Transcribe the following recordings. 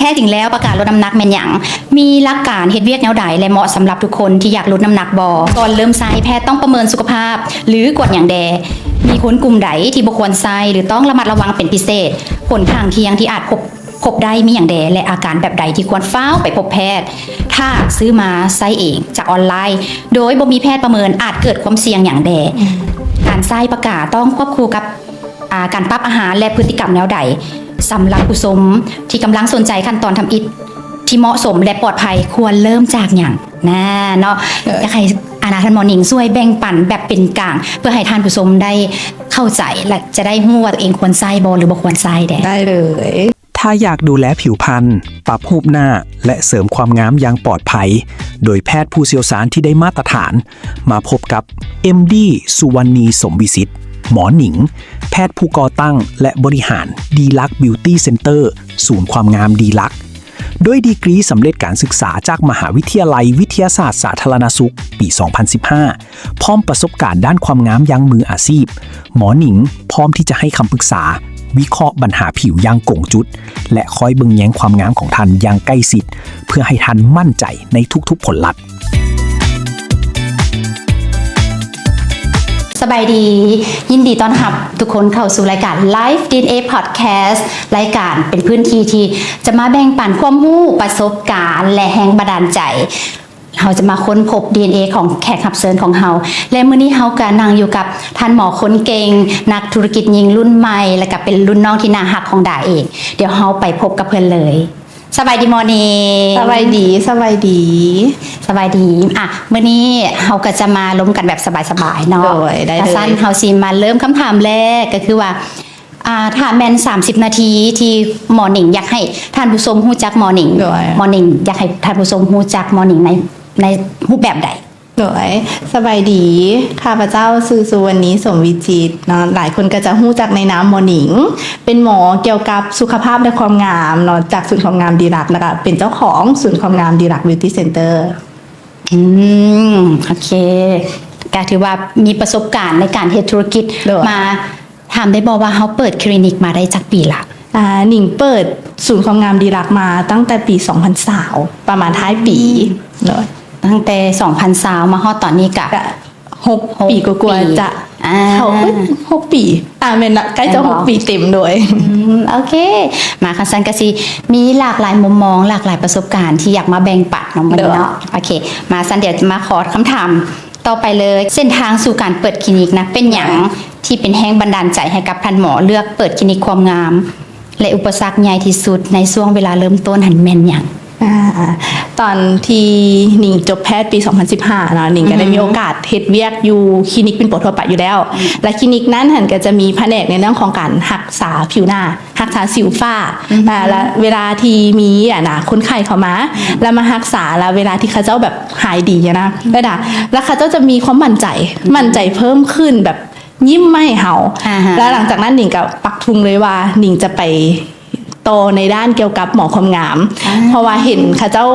ແທ້ຈິງແລ້ວ ປະກາດລົດນ້ຳໜັກແມ່ນຫຍັງ? ມີຫຼັກການເຮັດວຽກແນວໃດ ແລະ ເໝາະສຳລັບທຸກຄົນທີ່ຢາກຫຼຸດນ້ຳໜັກບໍ່? ກ່ອນເລີ່ມໃຊ້ ແພດຕ້ອງປະເມີນສຸຂະພາບ ຫຼື ກວດຫຍັງແດ່? ມີຄົນກຸ່ມໃດທີ່ບໍ່ຄວນໃຊ້ ຫຼື ຕ້ອງລະມັດລະວັງເປັນພິເສດ? ຜົນຂ້າງຄຽງທີ່ອາດພົບ ພົບໄດ້ມີຫຍັງແດ່ ແລະ ອາການແບບໃດທີ່ຄວນຟ້າວໄປພົບແພດ? ຖ້າຊື້ມາໃຊ້ເອງຈາກອອນລາຍ ໂດຍບໍ່ມີແພດປະເມີນ ອາດເກີດຄວາມສ່ຽງຫຍັງແດ່? ການໃຊ້ປາກາຕ້ອງຄວບຄູ່ກັບ ອາ ການປັບອາຫານ ແລະ ພຶດຕິກຳແນວໃດ? ສຳລັບຜູ້ຊົມທີ່ກຳລັງສົນໃຈຂັ້ນຕອນທຳອິດທີ່ເໝາະສົມ ແລະ ປອດໄພ ຄວນເລີ່ມຈາກຫຍັງ? ນະເນາະ ເອີ ຢາກໃຫ້ ອາ ນາທ່ານໝໍໜິງຊ່ວຍແບ່ງປັນແບບເປັນກາງ ເພື່ອໃຫ້ທ່ານຜູ້ຊົມໄດ້ເຂົ້າໃຈ ແລະ ຈະໄດ້ຮູ້ວ່າຕົວເອງຄວນໃຊ້ບໍ່ ຫຼື ບໍ່ຄວນໃຊ້ແດ່. ໄດ້ເລີຍ. ຖ້າຢາກດູແລຜິວພັນ, ປັບຮູບໜ້າ ແລະ ເສີມຄວາມງາມຢ່າງປອດໄພ ໂດຍແພດຜູ້ຊ່ຽວຊານທີ່ໄດ້ມາດຕະຖານ, ມາພົບກັບ ເອັມດີ ສຸວັນນີ ສົມວິສິດ, ໝໍໜິງ, ແພດຜູ້ກໍ່ຕັ້ງ ແລະ ບໍລິຫານ ດີລັກ ບິວຕີ ເຊັນເຕີ ສູນຄວາມງາມດີລັກ. ດ້ວຍດີກຣີສຳເລັດການສຶກສາຈາກມະຫາວິທະຍາໄລວິທະຍາສາດສາທາລະນະສຸກ ປີສອງພັນສິບຫ້າ ພ້ອມປະສົບການດ້ານຄວາມງາມຢ່າງມືອາຊີບ, ໝໍໜິງພ້ອມທີ່ຈະໃຫ້ຄຳປຶກສາ, ວິເຄາະບັນຫາຜິວຢ່າງກົງຈຸດ ແລະ ຄອຍເບິ່ງແຍງຄວາມງາມຂອງທ່ານຢ່າງໃກ້ຊິດ ເພື່ອໃຫ້ທ່ານໝັ້ນໃຈໃນທຸກໆຜົນລັບ. ສະບາຍດີ, ຍິນດີຕ້ອນຮັບທຸກຄົນເຂົ້າສູ່ລາຍການ Life ດີເອັນເອ Podcast. ລາຍການເປັນພື້ນທີ່ທີ່ຈະມາແບ່ງປັນຄວາມຮູ້, ປະສົບການ ແລະ ແຮງບັນດານໃຈ. ເຮົາຈະມາຄົ້ນພົບ ດີເອັນເອ ຂອງແຂກຮັບເຊີນຂອງເຮົາ ແລະ ມື້ນີ້ເຮົາກະນັ່ງຢູ່ກັບທ່ານໝໍຄົນເກັ່ງ, ນັກທຸລະກິດຍິງລຸ້ນໃໝ່ ແລະ ກະເປັນລຸ້ນນ້ອງທີ່ໜ້າຮັກຂອງດາເອງ. ດຽວເຮົາໄປພົບກັບເພິ່ນເລີຍ. ສະບາຍດີໝໍໜິງ. ສະບາຍດີ, ສະບາຍດີ. ສະບາຍດີ. ອະ ມື້ນີ້ເຮົາກະຈະມາລົມກັນແບບສະບາຍໆເນາະ. ໂດຍ, ໄດ້ເລີຍ. ຊັ້ນເຮົາຊິມາເລີ່ມຄຳຖາມແລກ ກະຄືວ່າ ອາ ຖ້າແມ່ນສາມສິບນາທີທີ່ໝໍໜິງຢາກໃຫ້ທ່ານຜູ້ຊົມຮູ້ຈັກໝໍໜິງ, ໂດຍ, ໝໍໜິງຢາກໃຫ້ທ່ານຜູ້ຊົມຮູ້ຈັກໝໍໜິງໃນ ໃນຮູບແບບໃດ? ໂດຍ, ສະບາຍດີ, ຂ້າພະເຈົ້າຊື່ ສຸວັນນີ ສົມວິຈິດ ເນາະ, ຫຼາຍຄົນກໍຈະຮູ້ຈັກໃນນາມໝໍໜິງ, ເປັນໝໍກ່ຽວກັບສຸຂະພາບ ແລະ ຄວາມງາມເນາະ ຈາກສູນຄວາມງາມດີລັກ ແລ້ວກໍເປັນເຈົ້າຂອງສູນຄວາມງາມດີລັກ ບິວຕີ ເຊັນເຕີ. ອືມ ໂອເຄ, ກໍຖືວ່າມີປະສົບການໃນການເຮັດທຸລະກິດ ໂດຍ, ມາ ຖາມໄດ້ບໍ່ວ່າເຮົາເປີດຄລີນິກມາໄດ້ຈັກປີລະ? ອາ ໜິງເປີດສູນຄວາມງາມດີລັກມາຕັ້ງແຕ່ປີສອງພັນຊາວ ປະມານທ້າຍປີ. ອືມ ໂດຍ, ຕັ້ງແຕ່ສອງພັນຊາວມາຮອດຕອນນີ້ກະ ກະຫົກປີກວ່າໆ ຈະ ອາ ເຂົ້າ ເອີຍ ຫົກປີ ອາ ແມ່ນລະ ໃກ້ຈະຫົກປີເຕັມ. ໂດຍ, ອືມ ໂອເຄ, ມາ ຄັນຊັ້ນກະຊິມີຫຼາກຫຼາຍມຸມມອງ ຫຼາກຫຼາຍປະສົບການທີ່ຢາກມາແບ່ງປັນເນາະ ມື້ນີ້ເນາະ. ໂອເຄ, ມາ ຊັ້ນດຽວມາຂໍຄຳຖາມ ຕໍ່ໄປເລີຍ, ເສັ້ນທາງສູ່ການເປີດຄລີນິກນະ ເປັນຫຍັງ ໂດຍ, ທີ່ເປັນແຮງບັນດານໃຈໃຫ້ກັບທ່ານໝໍເລືອກເປີດຄລີນິກຄວາມງາມ ແລະ ອຸປະສັກໃຫຍ່ທີ່ສຸດໃນຊ່ວງເວລາເລີ່ມຕົ້ນຫັ້ນແມ່ນຫຍັງ? ອາ ຕອນທີ່ໜິງຈົບແພດປີສອງພັນສິບຫ້າເນາະ, ໜິງກໍໄດ້ ອືຮຶ ມີໂອກາດເຮັດວຽກຢູ່ຄລີນິກປິ່ນປົວທົ່ວໄປຢູ່ແລ້ວ ອືມ ແລະ ຄລີນິກນັ້ນຫັ້ນກໍຈະມີພະແນກໃນເລື່ອງຂອງການຮັກສາຜິວໜ້າ ຮັກສາສິວຟ້າ ອືມ ອ່າ ແລ້ວເວລາທີ່ມີ ອັນນະ ຄົນໄຂ້ເຂົ້າມາ ແລ້ວມາຮັກສາ ແລ້ວເວລາທີ່ເຂົາເຈົ້າແບບຫາຍດີນະ ແລ້ວນະ ແລ້ວເຂົາເຈົ້າຈະມີຄວາມໝັ້ນໃຈ ໝັ້ນໃຈເພີ່ມຂຶ້ນ ແບບຍິ້ມມາໃຫ້ເຮົາ ອາຮະ ແລ້ວຫຼັງຈາກນັ້ນໜິງກໍປັກທຸງເລີຍວ່າ ໜິງຈະໄປຕໍ່ໃນດ້ານກ່ຽວກັບໝໍຄວາມງາມ ອາ ເພາະວ່າເຫັນເຂົາເຈົ້າ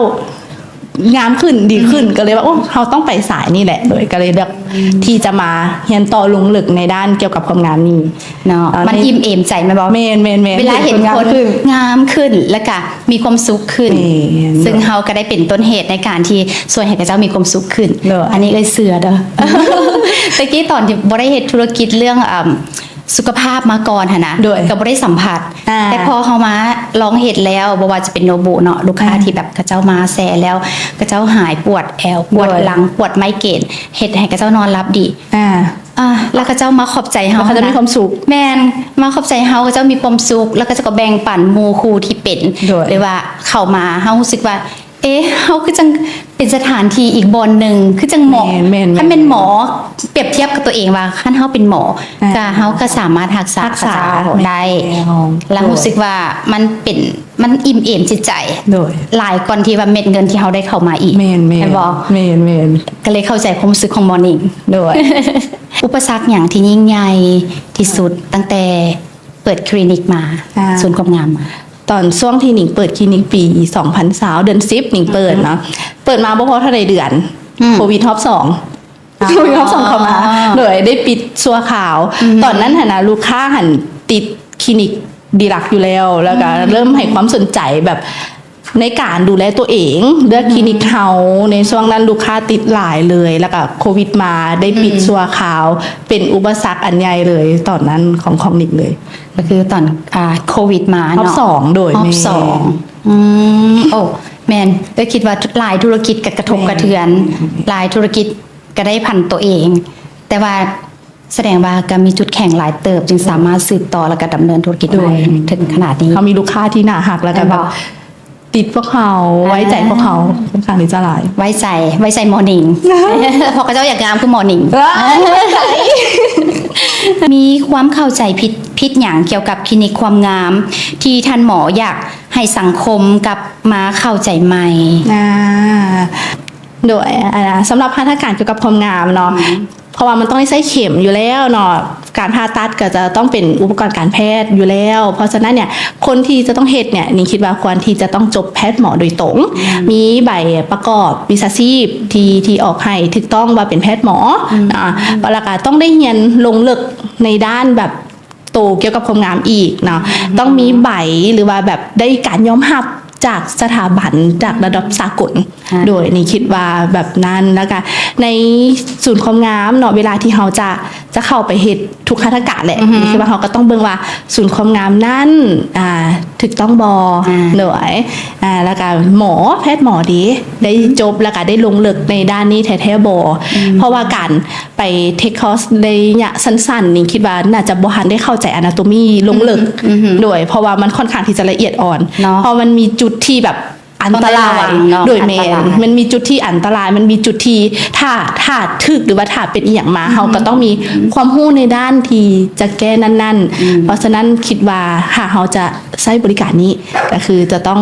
ງາມຂຶ້ນ ດີຂຶ້ນ ອືມ ກໍເລີຍວ່າ ໂອ້ ເຮົາຕ້ອງໄປສາຍນີ້ແຫຼະ ໂດຍ ກໍເລີຍເລືອກ ອືມ ທີ່ຈະມາຮຽນຕໍ່ລົງເລິກໃນດ້ານກ່ຽວກັບຄວາມງາມນີ້ເນາະ. ມັນອີ່ມເອມໃຈແມ່ນບໍ່? ແມ່ນໆໆ ເວລາເຫັນຄົນງາມຂຶ້ນ ແລ້ວກະມີຄວາມສຸກຂຶ້ນ ແມ່ນ ຊຶ່ງເຮົາກໍໄດ້ເປັນຕົ້ນເຫດໃນການທີ່ຊ່ວຍໃຫ້ເຂົາເຈົ້າມີຄວາມສຸກຂຶ້ນ ໂດຍ ອັນນີ້ເອື້ອຍເຊື່ອເດີ. ແຕ່ກີ້ຕອນທີ່ບໍ່ໄດ້ເຮັດທຸລະກິດເລື່ອງ ເອີ່ມ ສຸຂະພາບມາກ່ອນຫັ້ນນະ ໂດຍ ກໍບໍ່ໄດ້ສຳຜັດ ອາ ແຕ່ພໍເຮົາມາລອງເຮັດແລ້ວ ບໍ່ວ່າຈະເປັນໂນບຸເນາະ ລູກຄ້າ ອາ ທີ່ແບບເຂົາເຈົ້າມາແຊແລ້ວ ເຂົາເຈົ້າຫາຍປວດແອວ ປວດ ໂດຍ ຫຼັງ ປວດໄມເກຣນ ເຮັດໃຫ້ເຂົາເຈົ້ານອນຫຼັບດີ ອາ ອາ ແລ້ວເຂົາເຈົ້າມາຂອບໃຈເຮົາ ເຂົາເຈົ້າມີຄວາມສຸກ ແມ່ນ ມາຂອບໃຈເຮົາ ເຂົາເຈົ້າມີຄວາມສຸກ ແລ້ວເຂົາເຈົ້າກໍແບ່ງປັນໝູ່ຄູ່ທີ່ເປັນ ໂດຍ ຫຼືວ່າເຂົ້າມາ ເຮົາຮູ້ສຶກວ່າ ເອ ເຮົາຄືຈັ່ງເປັນສະຖານທີ່ອີກບ່ອນໜຶ່ງ ຄືຈັ່ງໝໍ ແມ່ນໆໆ ຄັນແມ່ນໝໍ ປຽບທຽບກັບຕົວເອງວ່າ ຄັນເຮົາເປັນໝໍ ອາ ກະເຮົາກະສາມາດຮັກສາ ຮັກສາ ເຂົາເຈົ້າໄດ້ ແລ້ວ ແລ້ວຮູ້ສຶກວ່າມັນເປັນ ມັນອີ່ມເອມຈິດໃຈ ໂດຍ ຫຼາຍກ່ອນທີ່ວ່າເມັດເງິນທີ່ເຮົາໄດ້ເຂົ້າມາອີກ ແມ່ນໆ ແມ່ນບໍ່? ແມ່ນໆ ກະເລີຍເຂົ້າໃຈຄວາມຮູ້ສຶກຂອງໝໍໜິງ ໂດຍ ອຸປະສັກຫຍັງທີ່ຍິ່ງໃຫຍ່ທີ່ສຸດ ຕັ້ງແຕ່ເປີດຄລີນິກມາ ອາ ສູນຄວາມງາມມາ? ຕອນຊ່ວງທີ່ໜິງເປີດຄລີນິກປີສອງພັນຊາວ ເດືອນສິບ ໜິງເປີດເນາະ ອືຮຶ ເປີດມາບໍ່ພໍເທົ່າໃດເດືອນ ອືມ ໂຄວິດຮອບສອງ ອໍ ໂຄວິດຮອບສອງເຂົ້າມາ ໂດຍໄດ້ປິດຊົ່ວຄາວ ອືຮຶ ຕອນນັ້ນຫັ້ນນະ ລູກຄ້າຫັ້ນຕິດຄລີນິກດີລັກຢູ່ແລ້ວ ແລ້ວກໍ ອືມ ເລີ່ມໃຫ້ຄວາມສົນໃຈແບບ ໃນການດູແລຕົວເອງ ເລືອກຄລີນິກເຮົາ ໃນຊ່ວງນັ້ນລູກຄ້າຕິດຫຼາຍເລີຍ ແລ້ວກໍໂຄວິດມາໄດ້ປິດຊົ່ວຄາວ ເປັນອຸປະສັກອັນໃຫຍ່ເລີຍຕອນນັ້ນຂອງ ຂອງໜິງເລີຍ. ກໍຄືຕອນ ອ່າ ໂຄວິດມາເນາະ ຮອບສອງ ໂດຍ ຮອບສອງ ແມ່ນ ອືມ ໂອ້ ແມ່ນ ເອີ ຄິດວ່າຫຼາຍທຸລະກິດກໍກະທົບກະເທືອນ ແມ່ນ ຫຼາຍທຸລະກິດກໍໄດ້ຜັນຕົວເອງ ແຕ່ວ່າ ສະແດງວ່າກໍມີຈຸດແຂງຫຼາຍເຕີບ ຈຶ່ງສາມາດສືບຕໍ່ ແລ້ວກໍດຳເນີນທຸລະກິດມາເຖິງຂະໜາດນີ້. ເຮົາມີລູກຄ້າທີ່ໜ້າຮັກ ແລ້ວກໍແບບ ແມ່ນບໍ່? ຕິດພວກເຮົາ ອ່າ ໄວ້ໃຈພວກເຮົາຄ່ອນຂ້າງທີ່ຈະຫຼາຍ ໄວ້ໃຈ ໄວ້ໃຈໝໍໜິງ ເພາະເຂົາເຈົ້າຢາກງາມຄືໝໍໜິງ. ມີຄວາມເຂົ້າໃຈຜິດ ຜິດຫຍັງກ່ຽວກັບຄລີນິກຄວາມງາມ ທີ່ທ່ານໝໍຢາກໃຫ້ສັງຄົມກັບມາເຂົ້າໃຈໃໝ່? ອ່າ ໂດຍ ອ່າ ສຳລັບຫັດຖະການກ່ຽວກັບຄວາມງາມເນາະ ອືມ ເພາະວ່າມັນຕ້ອງໄດ້ໃຊ້ເຂັມຢູ່ແລ້ວເນາະ ການຜ່າຕັດກໍຈະຕ້ອງເປັນອຸປະກອນການແພດຢູ່ແລ້ວ. ເພາະສະນັ້ນເນ່ຍ ຄົນທີ່ຈະຕ້ອງເຮັດເນ່ຍ ນິງຄິດວ່າຄວນທີ່ຈະຕ້ອງຈົບແພດໝໍໂດຍຕົງ ອືມ ມີໃບປະກອບວິຊາຊີບທີ່ ທີ່ອອກໃຫ້ຖືກຕ້ອງວ່າເປັນແພດໝໍ ອືມ ອາ ແລ້ວກໍຕ້ອງໄດ້ຮຽນລົງເລິກໃນດ້ານແບບ ໂຕກ່ຽວກັບຄວາມງາມອີກເນາະ ອືມ ຕ້ອງມີໃບ ຫຼືວ່າແບບໄດ້ການຍອມຮັບຈາກສະຖາບັນ ຈາກລະດັບສາກົນ ອືມ ໂດຍນີ້ຄິດວ່າແບບນັ້ນ. ແລ້ວກະໃນສູນຄວາມງາມເນາະ ເວລາທີ່ເຮົາຈະ ຈະເຂົ້າໄປເຮັດທຸກຫັດຖະການແຫຼະ ອືຮຶ ນີ້ຄືວ່າເຮົາກໍຕ້ອງເບິ່ງວ່າສູນຄວາມງາມນັ້ນ ອ່າ ຖືກຕ້ອງບໍ່ ອ່າ ໂດຍ ອ່າ ແລ້ວກະໝໍ ແພດໝໍເດ ໄດ້ ອືຮຶ ຈົບ ແລ້ວກະໄດ້ລົງເລິກໃນດ້ານນີ້ແທ້ໆບໍ່ ອືມ ເພາະວ່າການ ໄປເທກຄອສໄລຍະສັ້ນໆນີ້ ຄິດວ່າໜ້າຈະບໍ່ທັນໄດ້ເຂົ້າໃຈອານາໂຕມີລົງເລິກ ອືຮຶ ອືຮຶ ໂດຍ ເພາະວ່າມັນຄ່ອນຂ້າງທີ່ຈະລະອຽດອ່ອນເນາະ ເພາະມັນມີຈຸດທີ່ແບບອັນຕະລາຍ ຕ້ອງໄດ້ລະວັງເນາະ ໂດຍ ອັນຕະລາຍ ແມ່ນ ມັນມີຈຸດທີ່ອັນຕະລາຍ ມັນມີຈຸດທີ່ ຖ້າ ຖ້າຖືກ ຫຼືວ່າຖ້າເປັນອີ່ຫຍັງມາ ອືຮຶ ເຮົາກໍຕ້ອງມີຄວາມຮູ້ໃນດ້ານທີ່ຈະແກ້ນັ້ນໆ ອືມ ເພາະສະນັ້ນຄິດວ່າຖ້າເຮົາຈະໃຊ້ບໍລິການນີ້ ກໍຄືຈະຕ້ອງ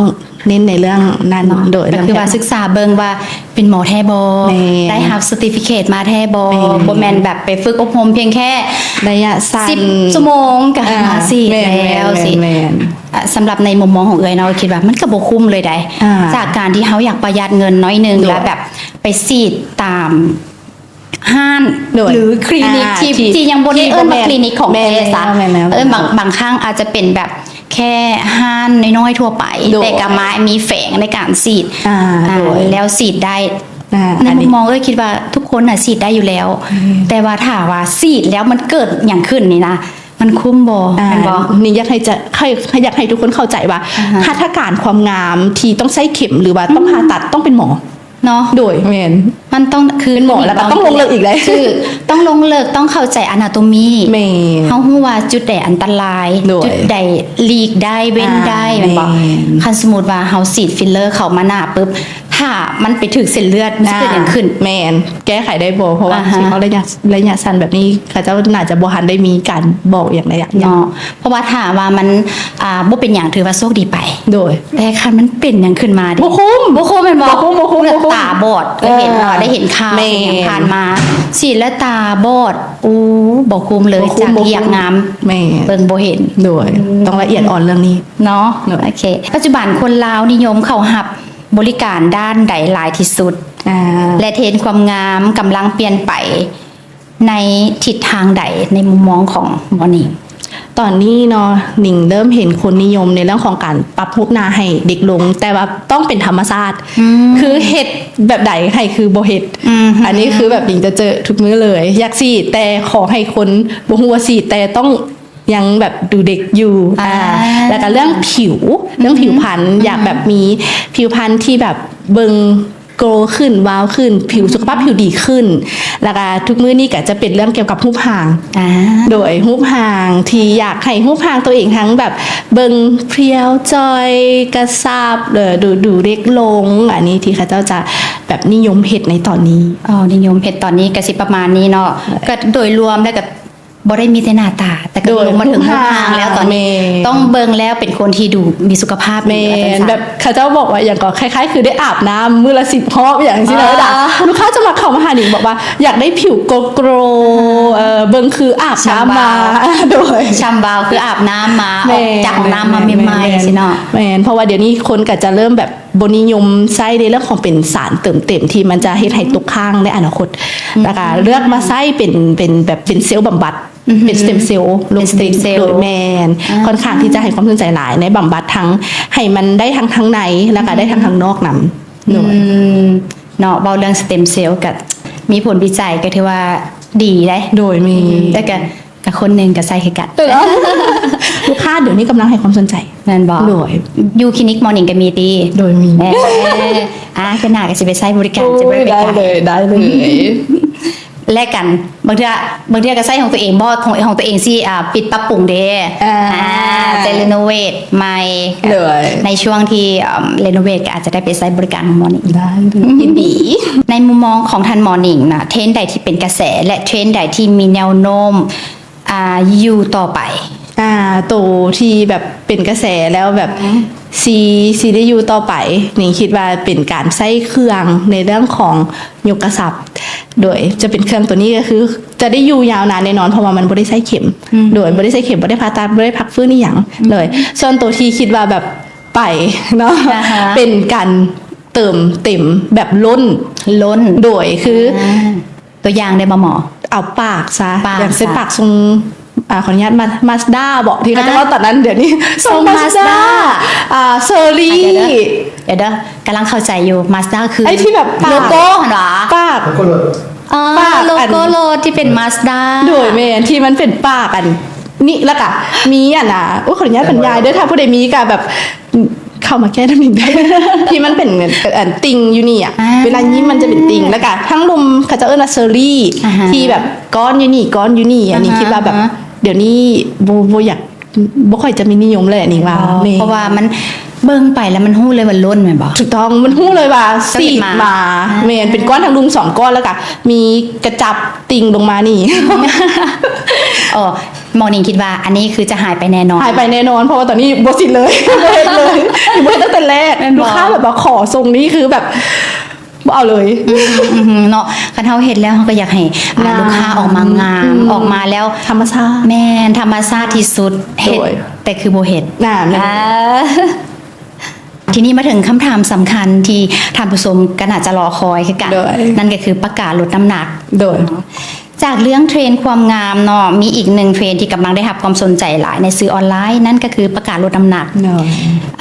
ເນັ້ນໃນເລື່ອງນັ້ນເນາະ ໂດຍ ກໍຄືວ່າສຶກສາເບິ່ງວ່າເປັນໝໍແທ້ບໍ່ ແມ່ນ ໄດ້ຮັບເຊີຕິຟິເຄດມາແທ້ບໍ່ ແມ່ນ ບໍ່ແມ່ນແບບໄປຝຶກອົບຮົມພຽງແຄ່ໄລຍະສັ້ນ ສິບຊົ່ວໂມງກໍ ອ່າ ມາສີດແລ້ວ ແມ່ນ ຊິ ແມ່ນ ອ່າ ສຳລັບໃນມຸມມອງຂອງເອື້ອຍເນາະ ຄິດວ່າມັນກໍບໍ່ຄຸ້ມເລີຍໃດ໋ ອ່າ ຈາກການທີ່ເຮົາຢາກປະຢັດເງິນໜ້ອຍໜຶ່ງ ໂດຍ ແລ້ວແບບໄປສີດຕາມ ຮ້ານ ໂດຍ ຫຼືຄລີນິກ ອ່າ ທີ່ ທີ່ ທີ່ຍັງບໍ່ໄດ້ເອີ້ນວ່າຄລີນິກຂອງແທ້ຊະ ແມ່ນແລ້ວ ເອີ້ນ ແມ່ນແລ້ວ ບາງ ບາງຄັ້ງອາດຈະເປັນແບບແຄ່ຮ້ານນ້ອຍໆທົ່ວໄປ ໂດຍ ແຕ່ກໍມາມີແຝງໃນການສີດ ອ່າ ອ່າ ໂດຍ ແລ້ວສີດໄດ້ ອ່າ ໃນມຸມມອງເອື້ອຍຄິດວ່າທຸກຄົນນະສີດໄດ້ຢູ່ແລ້ວ ອືມ ແຕ່ວ່າຖ້າວ່າສີດແລ້ວມັນເກີດຫຍັງຂຶ້ນນີ້ນະ ມັນຄຸ້ມບໍ່ ອ່າ ແມ່ນບໍ່? ນີ້ຢາກໃຫ້ຈະ ໃຫ້ ຢາກໃຫ້ທຸກຄົນເຂົ້າໃຈວ່າ ອ່າຮະ ຫັດຖະການຄວາມງາມທີ່ຕ້ອງໃຊ້ເຂັມ ຫຼືວ່າຕ້ອງ ອືມ ຜ່າຕັດ ຕ້ອງເປັນໝໍ ເນາະ ໂດຍ ແມ່ນ ມັນຕ້ອງ ຄື ເປັນໝໍແລ້ວກໍຕ້ອງລົງເລິກອີກເດ້ ຄືຕ້ອງລົງເລິກ ຕ້ອງເຂົ້າໃຈອານາໂຕມີ ແມ່ນ ເຮົາຮູ້ວ່າຈຸດໃດອັນຕະລາຍ ໂດຍ ຈຸດໃດຫຼີກໄດ້ ເວັ້ນໄດ້ ອ່າ ແມ່ນບໍ່? ແມ່ນ ຄັນສົມມຸດວ່າເຮົາສີດຟິລເລີເຂົ້າມາໜ້າປຶບ ຖ້າມັນໄປຖືກເສັ້ນເລືອດ ມັນຊິເກີດຫຍັງຂຶ້ນ? ອ່າ ແມ່ນ ແກ້ໄຂໄດ້ບໍ່? ເພາະວ່າ ອ່າຮະ ຊິເວົ້າໄລຍະ ໄລຍະສັ້ນແບບນີ້ ເຂົາເຈົ້າໜ້າຈະບໍ່ທັນໄດ້ມີການບອກຫຍັງໃນລະຍະ ເນາະ ເພາະວ່າຖ້າວ່າມັນ ອ່າ ບໍ່ເປັນຫຍັງ ຖືວ່າໂຊກດີໄປ ໂດຍ ແຕ່ຄັນມັນເປັນຫຍັງຂຶ້ນມາເດ ບໍ່ຄຸ້ມ ບໍ່ຄຸ້ມແມ່ນບໍ່? ບໍ່ຄຸ້ມ ບໍ່ຄຸ້ມ ບໍ່ຄຸ້ມ ຕາບອດ ເອີ ເຫັນເນາະ ໄດ້ເຫັນຂ່າວ ແມ່ນ ເຫັນຫຍັງຜ່ານມາ ສີດແລ້ວຕາບອດ ໂອ້ ບໍ່ຄຸ້ມເລີຍ ບໍ່ຄຸ້ມ ຈາກທີ່ຢາກງາມ ແມ່ນ ເບິ່ງບໍ່ເຫັນ ໂດຍ ອືມ ຕ້ອງລະອຽດອ່ອນເລື່ອງນີ້ເນາະ ໂດຍ ໂອເຄ ປັດຈຸບັນຄົນລາວນິຍົມເຂົ້າຮັບບໍລິການດ້ານໃດຫຼາຍທີ່ສຸດ? ອ່າ ແລະ ເທຣນຄວາມງາມກຳລັງປ່ຽນໄປ ໃນທິດທາງໃດໃນມຸມມອງຂອງໝໍໜິງ? ຕອນນີ້ເນາະ ໜິງເລີ່ມເຫັນຄົນນິຍົມໃນເລື່ອງຂອງການປັບຮູບໜ້າໃຫ້ເດັກລົງ ແຕ່ວ່າຕ້ອງເປັນທຳມະຊາດ ອືມ ຄືເຮັດແບບໃດໃຫ້ຄືບໍ່ເຮັດ ອືມ ອັນນີ້ຄືແບບໜິງຈະເຈີທຸກມື້ເລີຍ ຢາກສີດ ແຕ່ຂໍໃຫ້ຄົນບໍ່ຮູ້ວ່າສີດ ແຕ່ຕ້ອງຍັງແບບດູເດັກຢູ່ ອ່າ ອ່າ ແລ້ວກໍເລື່ອງຜິວ ເລື່ອງຜິວພັນ ອືມ ຢາກແບບມີຜິວພັນທີ່ແບບເບິ່ງ ໂກລຂຶ້ນ ວາວຂຶ້ນ ຜິວ ສຸຂະພາບຜິວດີຂຶ້ນ ແລ້ວກະທຸກມື້ນີ້ກະຈະເປັນເລື່ອງກ່ຽວກັບຮູບຮ່າງ ອ່າ ໂດຍຮູບຮ່າງທີ່ຢາກໃຫ້ຮູບຮ່າງໂຕເອງທັງແບບເບິ່ງເພຍວຈ່ອຍ ກະຊັບ ເອີ ດູ ດູເດັກລົງ ອັນນີ້ທີ່ເຂົາເຈົ້າຈະແບບນິຍົມເຮັດໃນຕອນນີ້ ອໍ ນິຍົມເຮັດຕອນນີ້ກະຊິປະມານນີ້ເນາະ ກະໂດຍລວມແລ້ວກະ ບໍ່ໄດ້ມີແຕ່ໜ້າຕາ ແຕ່ກໍລົງມາເຖິງຮູບຮ່າງແລ້ວຕອນນີ້ ແມ່ນ ຕ້ອງເບິ່ງແລ້ວເປັນຄົນທີ່ດູມີສຸຂະພາບດີ ແມ່ນ ວ່າຊັ້ນຊະ ແບບເຂົາເຈົ້າບອກວ່າຫຍັງກໍ ຄ້າຍໆຄືໄດ້ອາບນ້ຳມື້ລະສິບຮອບຫຍັງຊີ້ນະ ອ່າ ລູກຄ້າຈະມາເຂົ້າມາຫາໜິງບອກວ່າຢາກໄດ້ຜິວໂກລໂກລ ອ່າ ເອີ ເບິ່ງຄືອາບນ້ຳມາ ໂດຍ ຊຳວາວ ຄືອາບນ້ຳມາ ແມ່ນ ອອກຈາກຫ້ອງນ້ຳມາ ແມ່ນໆ ໃໝ່ໆ ຊີ້ເນາະ ແມ່ນ ເພາະວ່າດຽວນີ້ຄົນກໍຈະເລີ່ມແບບ ບໍ່ນິຍົມໃຊ້ໃນເລື່ອງຂອງເປັນສານເຕີມເຕັມທີ່ມັນຈະເຮັດໃຫ້ຕົກຄ້າງໃນອະນາຄົດ ອືມ ແລ້ວກະເລືອກມາໃຊ້ເປັນ ເປັນແບບເປັນເຊວບຳບັດ ອືຮຶ ເປັນສະເຕັມເຊວ ລົງສະເຕັມເຊວ ໂດຍ ແມ່ນ ອ່າ ຄ່ອນຂ້າງທີ່ຈະໃຫ້ຄວາມສົນໃຈຫຼາຍໃນບຳບັດທັງ ໃຫ້ມັນໄດ້ທັງທາງໃນ ແລ້ວກະໄດ້ທັງ ອືມ ທາງນອກນຳ ອືມ ໂດຍ ເນາະ ເວົ້າເລື່ອງສະເຕັມເຊວກະມີຜົນວິໄຈກະຖືວ່າດີເດ້ ໂດຍ ມີ ອືມ ແລ້ວກະ ກະຄົນໜຶ່ງກະໃຊ້ຄືກັນ ເອີ ລູກຄ້າດຽວນີ້ກຳລັງໃຫ້ຄວາມສົນໃຈ ແມ່ນບໍ່? ໂດຍ ຢູ່ຄລີນິກໝໍໜິງກະມີຕິ? ໂດຍ ມີ ເອີ ອ່າ ເທື່ອໜ້າກະຊິໄປໃຊ້ບໍລິການ ໂອ້ຍ ຈະໄປ ໄດ້ເລີຍ ໄດ້ເລີຍ ແລກກັນ ບາງເທື່ອ ບາງເທື່ອກະໃຊ້ຂອງຕົວເອງບໍ່ ຂອງ ຂອງຕົວເອງຊິ ອ່າ ປິດປັບປຸງເດ້ ອ່າ ອ່າ ຈະຣີໂນເວດໃໝ່ ໂດຍ ໃນຊ່ວງທີ່ ອ່າ ຣີໂນເວດກະອາດຈະໄດ້ໄປໃຊ້ບໍລິການຂອງໝໍໜິງ ໄດ້ເລີຍ ຍິນດີ ໃນມຸມມອງຂອງທ່ານໝໍໜິງນະ ເທຣນໃດທີ່ເປັນກະແສ ແລະ ເທຣນໃດທີ່ມີແນວໂນ້ມ ອ່າ ຢູ່ຕໍ່ໄປ ອ່າ ໂຕທີ່ແບບເປັນກະແສແລ້ວແບບ ອືມ ຊິ ຊິໄດ້ຢູ່ຕໍ່ໄປ ນີ້ຄິດວ່າເປັນການໃຊ້ເຄື່ອງໃນເລື່ອງຂອງຍົກກະຊັບ ໂດຍຈະເປັນເຄື່ອງໂຕນີ້ກະຄືຈະໄດ້ຢູ່ຍາວນານແນ່ນອນ ເພາະວ່າມັນບໍ່ໄດ້ໃຊ້ເຂັມ ອືມ ໂດຍບໍ່ໄດ້ໃຊ້ເຂັມ ບໍ່ໄດ້ຜ່າຕັດ ບໍ່ໄດ້ພັກຟື້ນອີ່ຫຍັງ ອືມ ໂດຍ ສ່ວນໂຕທີ່ຄິດວ່າແບບໄປເນາະ ອ່າຮະ ເປັນການເຕີມເຕັມແບບລົ້ນ ລົ້ນ ໂດຍຄື ອ່າ ຕົວຢ່າງໄດ້ບໍ່ໝໍ? ເອົາປາກຊະ ປາກ ຢ່າງເຊັ່ນ ຊະ ປາກຊົງ ອ່າ ຂໍອະນຸຍາດ ມາ ມາສດ້າເບາະ ທີ່ເຂົາຈະເວົ້າຕອນນັ້ນ ອ່າ ດຽວນີ້ຊົງ ຊົງມາສດ້າ ມາສດ້າ ອ່າ ເຊີຣີ ອ່າ ດຽວ ດຽວ ດຽວ ກຳລັງເຂົ້າໃຈຢູ່ ມາສດ້າຄື ໄອ້ທີ່ແບບປາກ ໂລໂກ້ຫັ້ນຫວາ? ປາກ ເອີ ປາກ ໂລໂກ້ ອັນ ໂລທີ່ເປັນມາສດ້າ ໂດຍ ແມ່ນ ທີ່ມັນເປັນປາກອັນນີ້ ແລ້ວກະມີອັນນາ ໂອ້ຍ ຂໍອະນຸຍາດບັນຍາຍເດີ ຖ້າຜູ້ໃດມີກະແບບ ເຂົ້າມາແກ້ນຳອີກໄດ້ ທີ່ມັນເປັນ ອັນ ຕິ່ງຢູ່ນີ້ອະ ອ່າ ເວລາຍິ້ມມັນຈະເປັນຕິ່ງ ແລ້ວກະທາງລຸ່ມເຂົາເຈົ້າເອີ້ນວ່າເຊີຣີ ອ່າຮະ ທີ່ແບບກ້ອນຢູ່ນີ້ ກ້ອນຢູ່ນີ້ ອັນນີ້ ອ່າຮະ ຄິດວ່າແບບ ອ່າຮະ ດຽວນີ້ບໍ່ ບໍ່ຢາກ ບໍ່ຄ່ອຍຈະມີນິຍົມແລ້ວ ອັນນີ້ວ່າ ອໍ ແມ່ນ ເພາະວ່າມັນເບິ່ງໄປແລ້ວມັນຮູ້ເລີຍວ່າລົ້ນແມ່ນບໍ່? ຖືກຕ້ອງ ມັນຮູ້ເລີຍວ່າ ເຈົ້າເຮັດມາ ສີດມາ ອ່າ ແມ່ນ ເປັນກ້ອນທາງລຸ່ມສອງກ້ອນ ແລ້ວກະມີກະຈັບຕິ່ງລົງມານີ້ ອໍ ໝໍໜິງຄິດວ່າອັນນີ້ຄືຈະຫາຍໄປແນ່ນອນ ຫາຍໄປແນ່ນອນ ເພາະວ່າຕອນນີ້ບໍ່ສີດເລີຍ ບໍ່ເຮັດເລີຍ ບໍ່ເຮັດຕັ້ງແຕ່ແລກ ແມ່ນບໍ່? ລູກຄ້າແບບວ່າຂໍຊົງນີ້ຄືແບບບໍ່ເອົາເລີຍ ອືມ ອືມ ເນາະ ຄັນເຮົາເຮັດແລ້ວເຮົາກະຢາກໃຫ້ ອ່າ ລູກຄ້າອອກມາງາມ ອືມ ອອກມາແລ້ວທຳມະຊາດ ແມ່ນ ທຳມະຊາດທີ່ສຸດ ໂດຍ ເຮັດແຕ່ຄືບໍ່ເຮັດ ອ່າ ແມ່ນ ອ່າ ທີນີ້ມາເຖິງຄຳຖາມສຳຄັນທີ່ທ່ານຜູ້ຊົມກະໜ້າຈະລໍຄອຍຄືກັນ ໂດຍ ນັ້ນກະຄືປາກກາລົດນ້ຳໜັກ ໂດຍ ຈາກເລື່ອງເທຣນຄວາມງາມເນາະ ມີອີກໜຶ່ງເທຣນທີ່ກຳລັງໄດ້ຮັບຄວາມສົນໃຈຫຼາຍໃນສື່ອອນລາຍ ນັ້ນກະຄືປາກກາລົດນ້ຳໜັກ ໂດຍ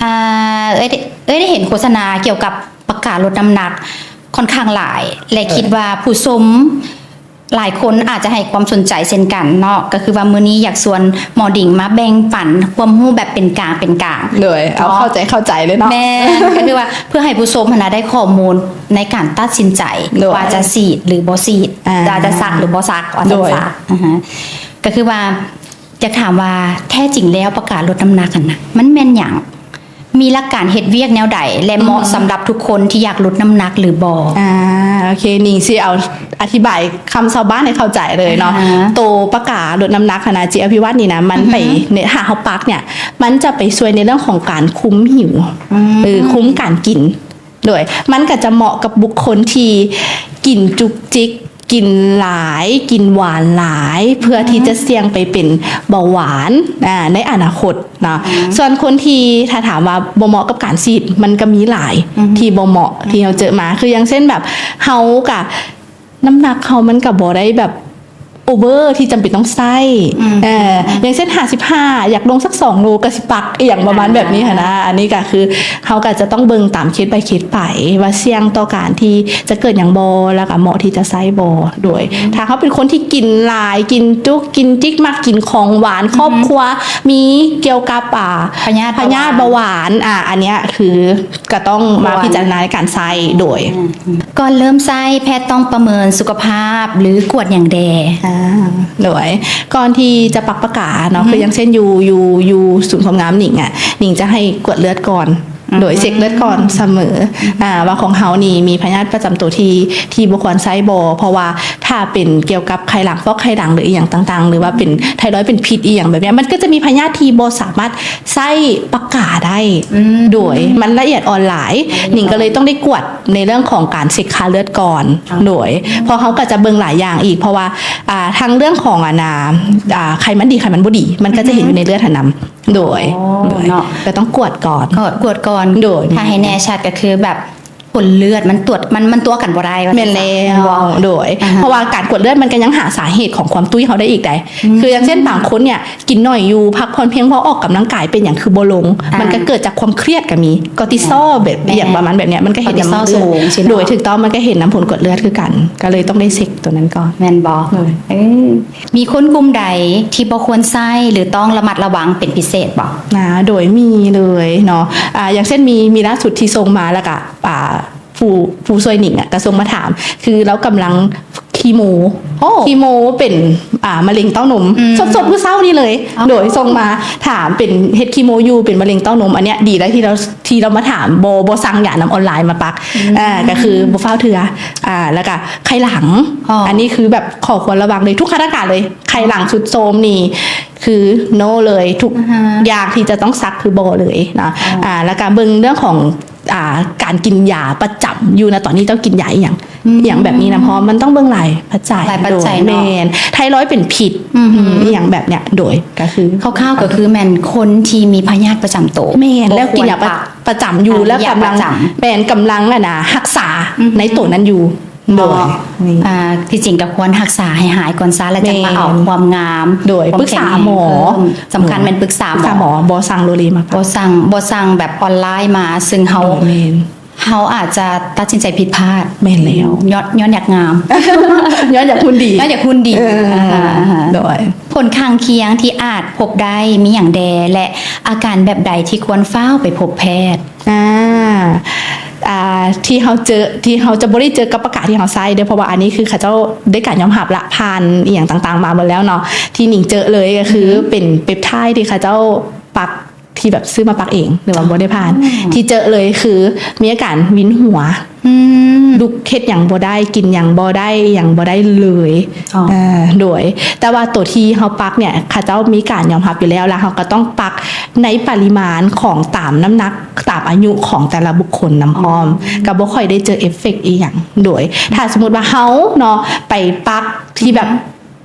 ອ່າ ເອີຍ ເອີຍ ໄດ້ເຫັນໂຄສະນາກ່ຽວກັບປາກກາລົດນ້ຳໜັກຄ່ອນຂ້າງຫຼາຍ ແລະ ເອີ ຄິດວ່າຜູ້ຊົມຫຼາຍຄົນອາດຈະໃຫ້ຄວາມສົນໃຈເຊັ່ນກັນເນາະ ກະຄືວ່າມື້ນີ້ຢາກຊວນໝໍດິງມາແບ່ງປັນຄວາມຮູ້ແບບເປັນກາງເປັນກາງ ໂດຍ ເອົາ ເນາະ ເຂົ້າໃຈ ເຂົ້າໃຈເລີຍເນາະ ແມ່ນ ກະຄືວ່າເພື່ອໃຫ້ຜູ້ຊົມຫັ້ນນະໄດ້ຂໍ້ມູນ ໃນການຕັດສິນໃຈ ໂດຍ ວ່າຈະສີດຫຼືບໍ່ສີດ ອ່າ ວ່າຈະສັກຫຼືບໍ່ສັກ ວ່າຊັ້ນ ໂດຍ ຊະ ອ່າຮະ ກະຄືວ່າ ຢາກຖາມວ່າແທ້ຈິງແລ້ວປາກກາລົດນ້ຳໜັກຫັ້ນນະ ມັນແມ່ນຫຍັງ? ມີຫຼັກການເຮັດວຽກແນວໃດ ແລະ ເໝາະ ອືມ ສຳລັບທຸກຄົນທີ່ຢາກລົດນ້ຳໜັກຫຼືບໍ່? ອ່າ ໂອເຄ ນິງຊິເອົາອະທິບາຍຄຳຊາວບ້ານໃຫ້ເຂົ້າໃຈເລີຍເນາະ ອ່າຮະ ໂຕປາກກາລົດນ້ຳໜັກຫັ້ນນະ ເຈ ອະພິວັດນີ້ນະ ມັນ ອືຮຶ ໄປ ໃນ ຖ້າເຮົາປັກເນີ້ຍ ມັນຈະໄປຊ່ວຍໃນເລື່ອງຂອງການຄຸມຫິວ ອືມ ເອີ ຄຸມການກິນ ໂດຍ ມັນກະຈະເໝາະກັບບຸກຄົນທີ່ກິນຈຸກຈິກ ກິນຫຼາຍ ກິນຫວານຫຼາຍ ເພື່ອທີ່ຈະສ່ຽງໄປເປັນເບົາຫວານ ອ່າ ໃນອະນາຄົດເນາະ ອືມ ສ່ວນຄົນທີ່ ຖ້າຖາມວ່າບໍ່ເໝາະກັບການສີດ ມັນກະມີຫຼາຍ ອືຮຶ ທີ່ບໍ່ເໝາະ ອືມ ທີ່ເຮົາເຈີມາ ຄືຢ່າງເຊັ່ນແບບ ເຮົາກະ ນ້ຳໜັກເຮົາມັນກະບໍ່ໄດ້ແບບໂອເວີທີ່ຈຳເປັນຕ້ອງໃຊ້ ອືມ ເອີ ຢ່າງເຊັ່ນ ຫ້າສິບຫ້າ ຢາກລົງສັກສອງໂລ ກະຊິປັກ ອີ່ຫຍັງປະມານແບບນີ້ຫັ້ນນະ ອ່າ ອັນນີ້ກະຄື ເຮົາກະຈະຕ້ອງເບິ່ງຕາມເຄສ by ເຄສໄປ ວ່າສ່ຽງຕໍ່ການທີ່ຈະເກີດຫຍັງບໍ່ ແລ້ວກະເໝາະທີ່ຈະໃຊ້ບໍ່ ໂດຍ ອືມ ຖ້າເຮົາເປັນຄົນທີ່ກິນຫຼາຍ ກິນຈຸກ ກິນຈິກ ມັກກິນຂອງຫວານ ອືຮຶ ຄອບຄົວມີກ່ຽວກັບ ອ່າ ພະຍາດ ພະຍາດເບົາຫວານ ເບົາຫວານ ອ່າ ອັນເນີ້ຍຄື ກະຕ້ອງມາ ຄວນ ພິຈາລະນາໃນການໃຊ້ ໂດຍ ອືມ ກ່ອນເລີ່ມໃຊ້ ແພດຕ້ອງປະເມີນສຸຂະພາບ ຫຼື ກວດຫຍັງແດ່? ອ່າ ໂດຍ ກ່ອນທີ່ຈະປັກປາກກາເນາະ ອືຮຶ ຄືຢ່າງເຊັ່ນຢູ່ ຢູ່ ຢູ່ສູນຄວາມງາມໜິງອະ ໜິງຈະໃຫ້ກວດເລືອດກ່ອນ ອືຮຶ ໂດຍເຊັກເລືອດກ່ອນສະເໝີ ອ່າ ວ່າຂອງເຮົານີ້ມີພະຍາດປະຈຳໂຕທີ່ ທີ່ບໍ່ຄວນໃຊ້ບໍ່ ເພາະວ່າຖ້າເປັນກ່ຽວກັບໄຂ່ຫຼັງ ຟອກໄຂ່ຫຼັງ ຫຼື ອີ່ຫຍັງຕ່າງໆ ຫຼືວ່າເປັນໄທຣອຍ ເປັນພິດອີ່ຫຍັງແບບເນີ້ຍ ມັນກະຈະມີພະຍາດທີ່ບໍ່ສາມາດ ໃຊ້ປາກກາໄດ້ ອືມ ໂດຍ ມັນລະອຽດອ່ອນຫຼາຍ ມັນລະອຽດອ່ອນ ໜິງກະເລີຍຕ້ອງໄດ້ກວດໃນເລື່ອງຂອງການເຊັກຄ່າເລືອດກ່ອນ ອໍ ໂດຍ ເພາະເຮົາກະຈະເບິ່ງຫຼາຍຢ່າງອີກ ເພາະວ່າ ອ່າ ທັງເລື່ອງຂອງ ອັນນ່າ ອ່າ ໄຂມັນດີ ໄຂມັນບໍ່ດີ ມັນກະຈະເຫັນ ອືຮຶ ຢູ່ໃນເລືອດຫັ້ນນຳ ໂດຍ ອໍ ໂດຍ ເນາະ ກໍຕ້ອງກວດກ່ອນ ກໍກວດກ່ອນ ໂດຍ ຖ້າໃຫ້ແນ່ຊັດກໍຄືແບບຜົນເລືອດມັນຕົວະ ມັນ ມັນຕົວະກັນບໍ່ໄດ້ວ່າ ແມ່ນແລ້ວ ແມ່ນບໍ່? ໂດຍ ອ່າຮະ ເພາະວ່າການກວດເລືອດມັນກໍຍັງຫາສາເຫດຂອງຄວາມຕຸ້ຍເຮົາໄດ້ອີກໃດ໋ ອືມ ຄືຢ່າງເຊັ່ນບາງຄົນເນ່ຍກິນໜ້ອຍຢູ່ ພັກຜ່ອນພຽງພໍ ອອກກຳລັງກາຍ ເປັນຫຍັງຄືບໍ່ລົງ ອ່າ ມັນກໍເກີດຈາກຄວາມຄຽດກໍມີ ຄໍຕິຊອລແບບ ແມ່ນ ອີ່ຫຍັງປະມານແບບເນີ້ຍ ມັນກໍເຫັນນຳ ຄໍຕິຊອລສູງຊີ້ເນາະ ໂດຍ ຖືກຕ້ອງ ມັນກໍເຫັນນຳຜົນກວດເລືອດຄືກັນ ກໍເລີຍຕ້ອງໄດ້ເຊັກຕົວນັ້ນກ່ອນ ແມ່ນບໍ່? ໂດຍ ເອີ ມີຄົນກຸ່ມໃດທີ່ບໍ່ຄວນໃຊ້ ຫຼື ຕ້ອງລະມັດລະວັງເປັນພິເສດບໍ່? ນະ ໂດຍ ມີເລີຍເນາະ ອ່າ ຢ່າງເຊັ່ນ ມີ ມີລ່າສຸດທີ່ສົ່ງມາ ແລ້ວກະ ອ່າ ຜູ້ ຜູ້ຊ່ວຍໜິງອະ ກະສົ່ງມາຖາມ ຄືລາວກຳລັງຄີໂມ ໂອ້ ຄີໂມເປັນ ອ່າ ມະເຮັງເຕົ້ານົມ ອືມ ສົດໆມື້ເຊົ້ານີ້ເລີຍ ອໍ ໂດຍ ສົ່ງມາຖາມ ເປັນ ເຮັດຄີໂມຢູ່ ເປັນມະເຮັງເຕົ້ານົມ ອັນເນີ້ຍດີແລ້ວທີ່ລາວ ທີ່ລາວມາຖາມ ບໍ່ ບໍ່ສັ່ງຢານຳອອນລາຍມາປັກ ອືມ ອ່າ ກໍຄືບໍ່ຟ້າວເທື່ອ ອ່າ ແລ້ວກໍໄຂ່ຫຼັງ ອໍ ອັນນີ້ຄືແບບຂໍ້ຄວນລະວັງເລີຍ ທຸກຂະນະການເລີຍ ໄຂ່ຫຼັງຊຸດໂຊມນີ້ຄືໂນເລີຍ ທຸກ ອ່າຮະ ຢ່າງທີ່ຈະຕ້ອງສັກຄືບໍ່ເລີຍນະ ອໍ ອ່າ ແລ້ວກໍເບິ່ງເລື່ອງຂອງ ອ່າ ການກິນຢາປະຈຳຢູ່ນະ ຕອນນີ້ເຈົ້າກິນຢາອີ່ຫຍັງ ອືມ ອີ່ຫຍັງແບບນີ້ນະ ເພາະມັນຕ້ອງເບິ່ງຫຼາຍປັດໄຈ ຫຼາຍປັດໄຈ ໂດຍ ເນາະ ແມ່ນ ໄທຣອຍເປັນພິດ ອືມ ອືມ ອີ່ຫຍັງແບບເນີ້ຍ ໂດຍ ກໍຄື ຄ່າວໆ ກໍຄືແມ່ນຄົນທີ່ມີພະຍາດປະຈຳໂຕ ແມ່ນ ແລ້ວກິນຢາປະ ປະຈຳຢູ່ ແລ້ວກຳລັງ ແມ່ນ ກຳລັງ ອັນນະ ຮັກສາ ອືຮຶ ໃນໂຕນັ້ນຢູ່ ໂດຍ ອໍ ນີ້ ອ່າ ທີ່ຈິງກໍຄວນຮັກສາໃຫ້ຫາຍກ່ອນຊະ ແລ້ວຈັ່ງມາເອົາ ແມ່ນ ຄວາມງາມ ໂດຍ ຄວາມ ປຶກສາໝໍ ແຂງແຮງເພີ່ມ ສຳຄັນແມ່ນປຶກສາໝໍ ປຶກສາໝໍ ບໍ່ສັ່ງໂລເລມາ ບໍ່ສັ່ງ ບໍ່ສັ່ງແບບອອນລາຍມາ ຊຶ່ງເຮົາ ໂດຍ ແມ່ນ ເຮົາອາດຈະຕັດສິນໃຈຜິດພາດ ແມ່ນແລ້ວ ຍ້ອນ ຍ້ອນຢາກງາມ ຍ້ອນຢາກຫຸ່ນດີ ຍ້ອນຢາກຫຸ່ນດີ ເອີ ອ່າຮະ ອ່າຮະ ໂດຍ ຜົນຂ້າງຄຽງທີ່ອາດພົບໄດ້ມີຫຍັງແດ່ ແລະ ອາການແບບໃດທີ່ຄວນຟ້າວໄປພົບແພດ? ອ່າ ອ່າ ທີ່ເຮົາເຈີ ທີ່ເຮົາຈະບໍ່ໄດ້ເຈີກັບປາກາທີ່ເຮົາໃຊ້ເດີ້ ເພາະວ່າອັນນີ້ຄືເຂົາເຈົ້າໄດ້ການຍອມຮັບລະ ຜ່ານອີ່ຫຍັງຕ່າງໆມາໝົດແລ້ວເນາະ ທີ່ໜິງເຈີເລີຍກໍຄື ອືມ ເປັນເປັບໄທທີ່ເຂົາເຈົ້າປັກ ທີ່ແບບຊື້ມາປັກເອງ ຫຼືວ່າບໍ່ໄດ້ຜ່ານ ອໍ ທີ່ເຈີເລີຍຄືມີອາການວິນຫົວ ອືມ ລຸກເຮັດຫຍັງບໍ່ໄດ້ ກິນຫຍັງບໍ່ໄດ້ ອີ່ຫຍັງບໍ່ໄດ້ເລີຍ ອໍ ເອີ ໂດຍ ແຕ່ວ່າໂຕທີ່ເຮົາປັກເນ່ຍ ເຂົາເຈົ້າມີການຍອມຮັບຢູ່ແລ້ວ ແລ້ວເຮົາກໍຕ້ອງປັກໃນປະລິມານຂອງຕາມນ້ຳໜັກ ຕາມອາຍຸຂອງແຕ່ລະບຸກຄົນນຳພ້ອມ ອໍ ກໍບໍ່ຄ່ອຍໄດ້ເຈີເອຟເຟັກອີ່ຫຍັງ ໂດຍ ຖ້າສົມມຸດວ່າເຮົາເນາະ ໄປປັກທີ່ແບບ ອືມ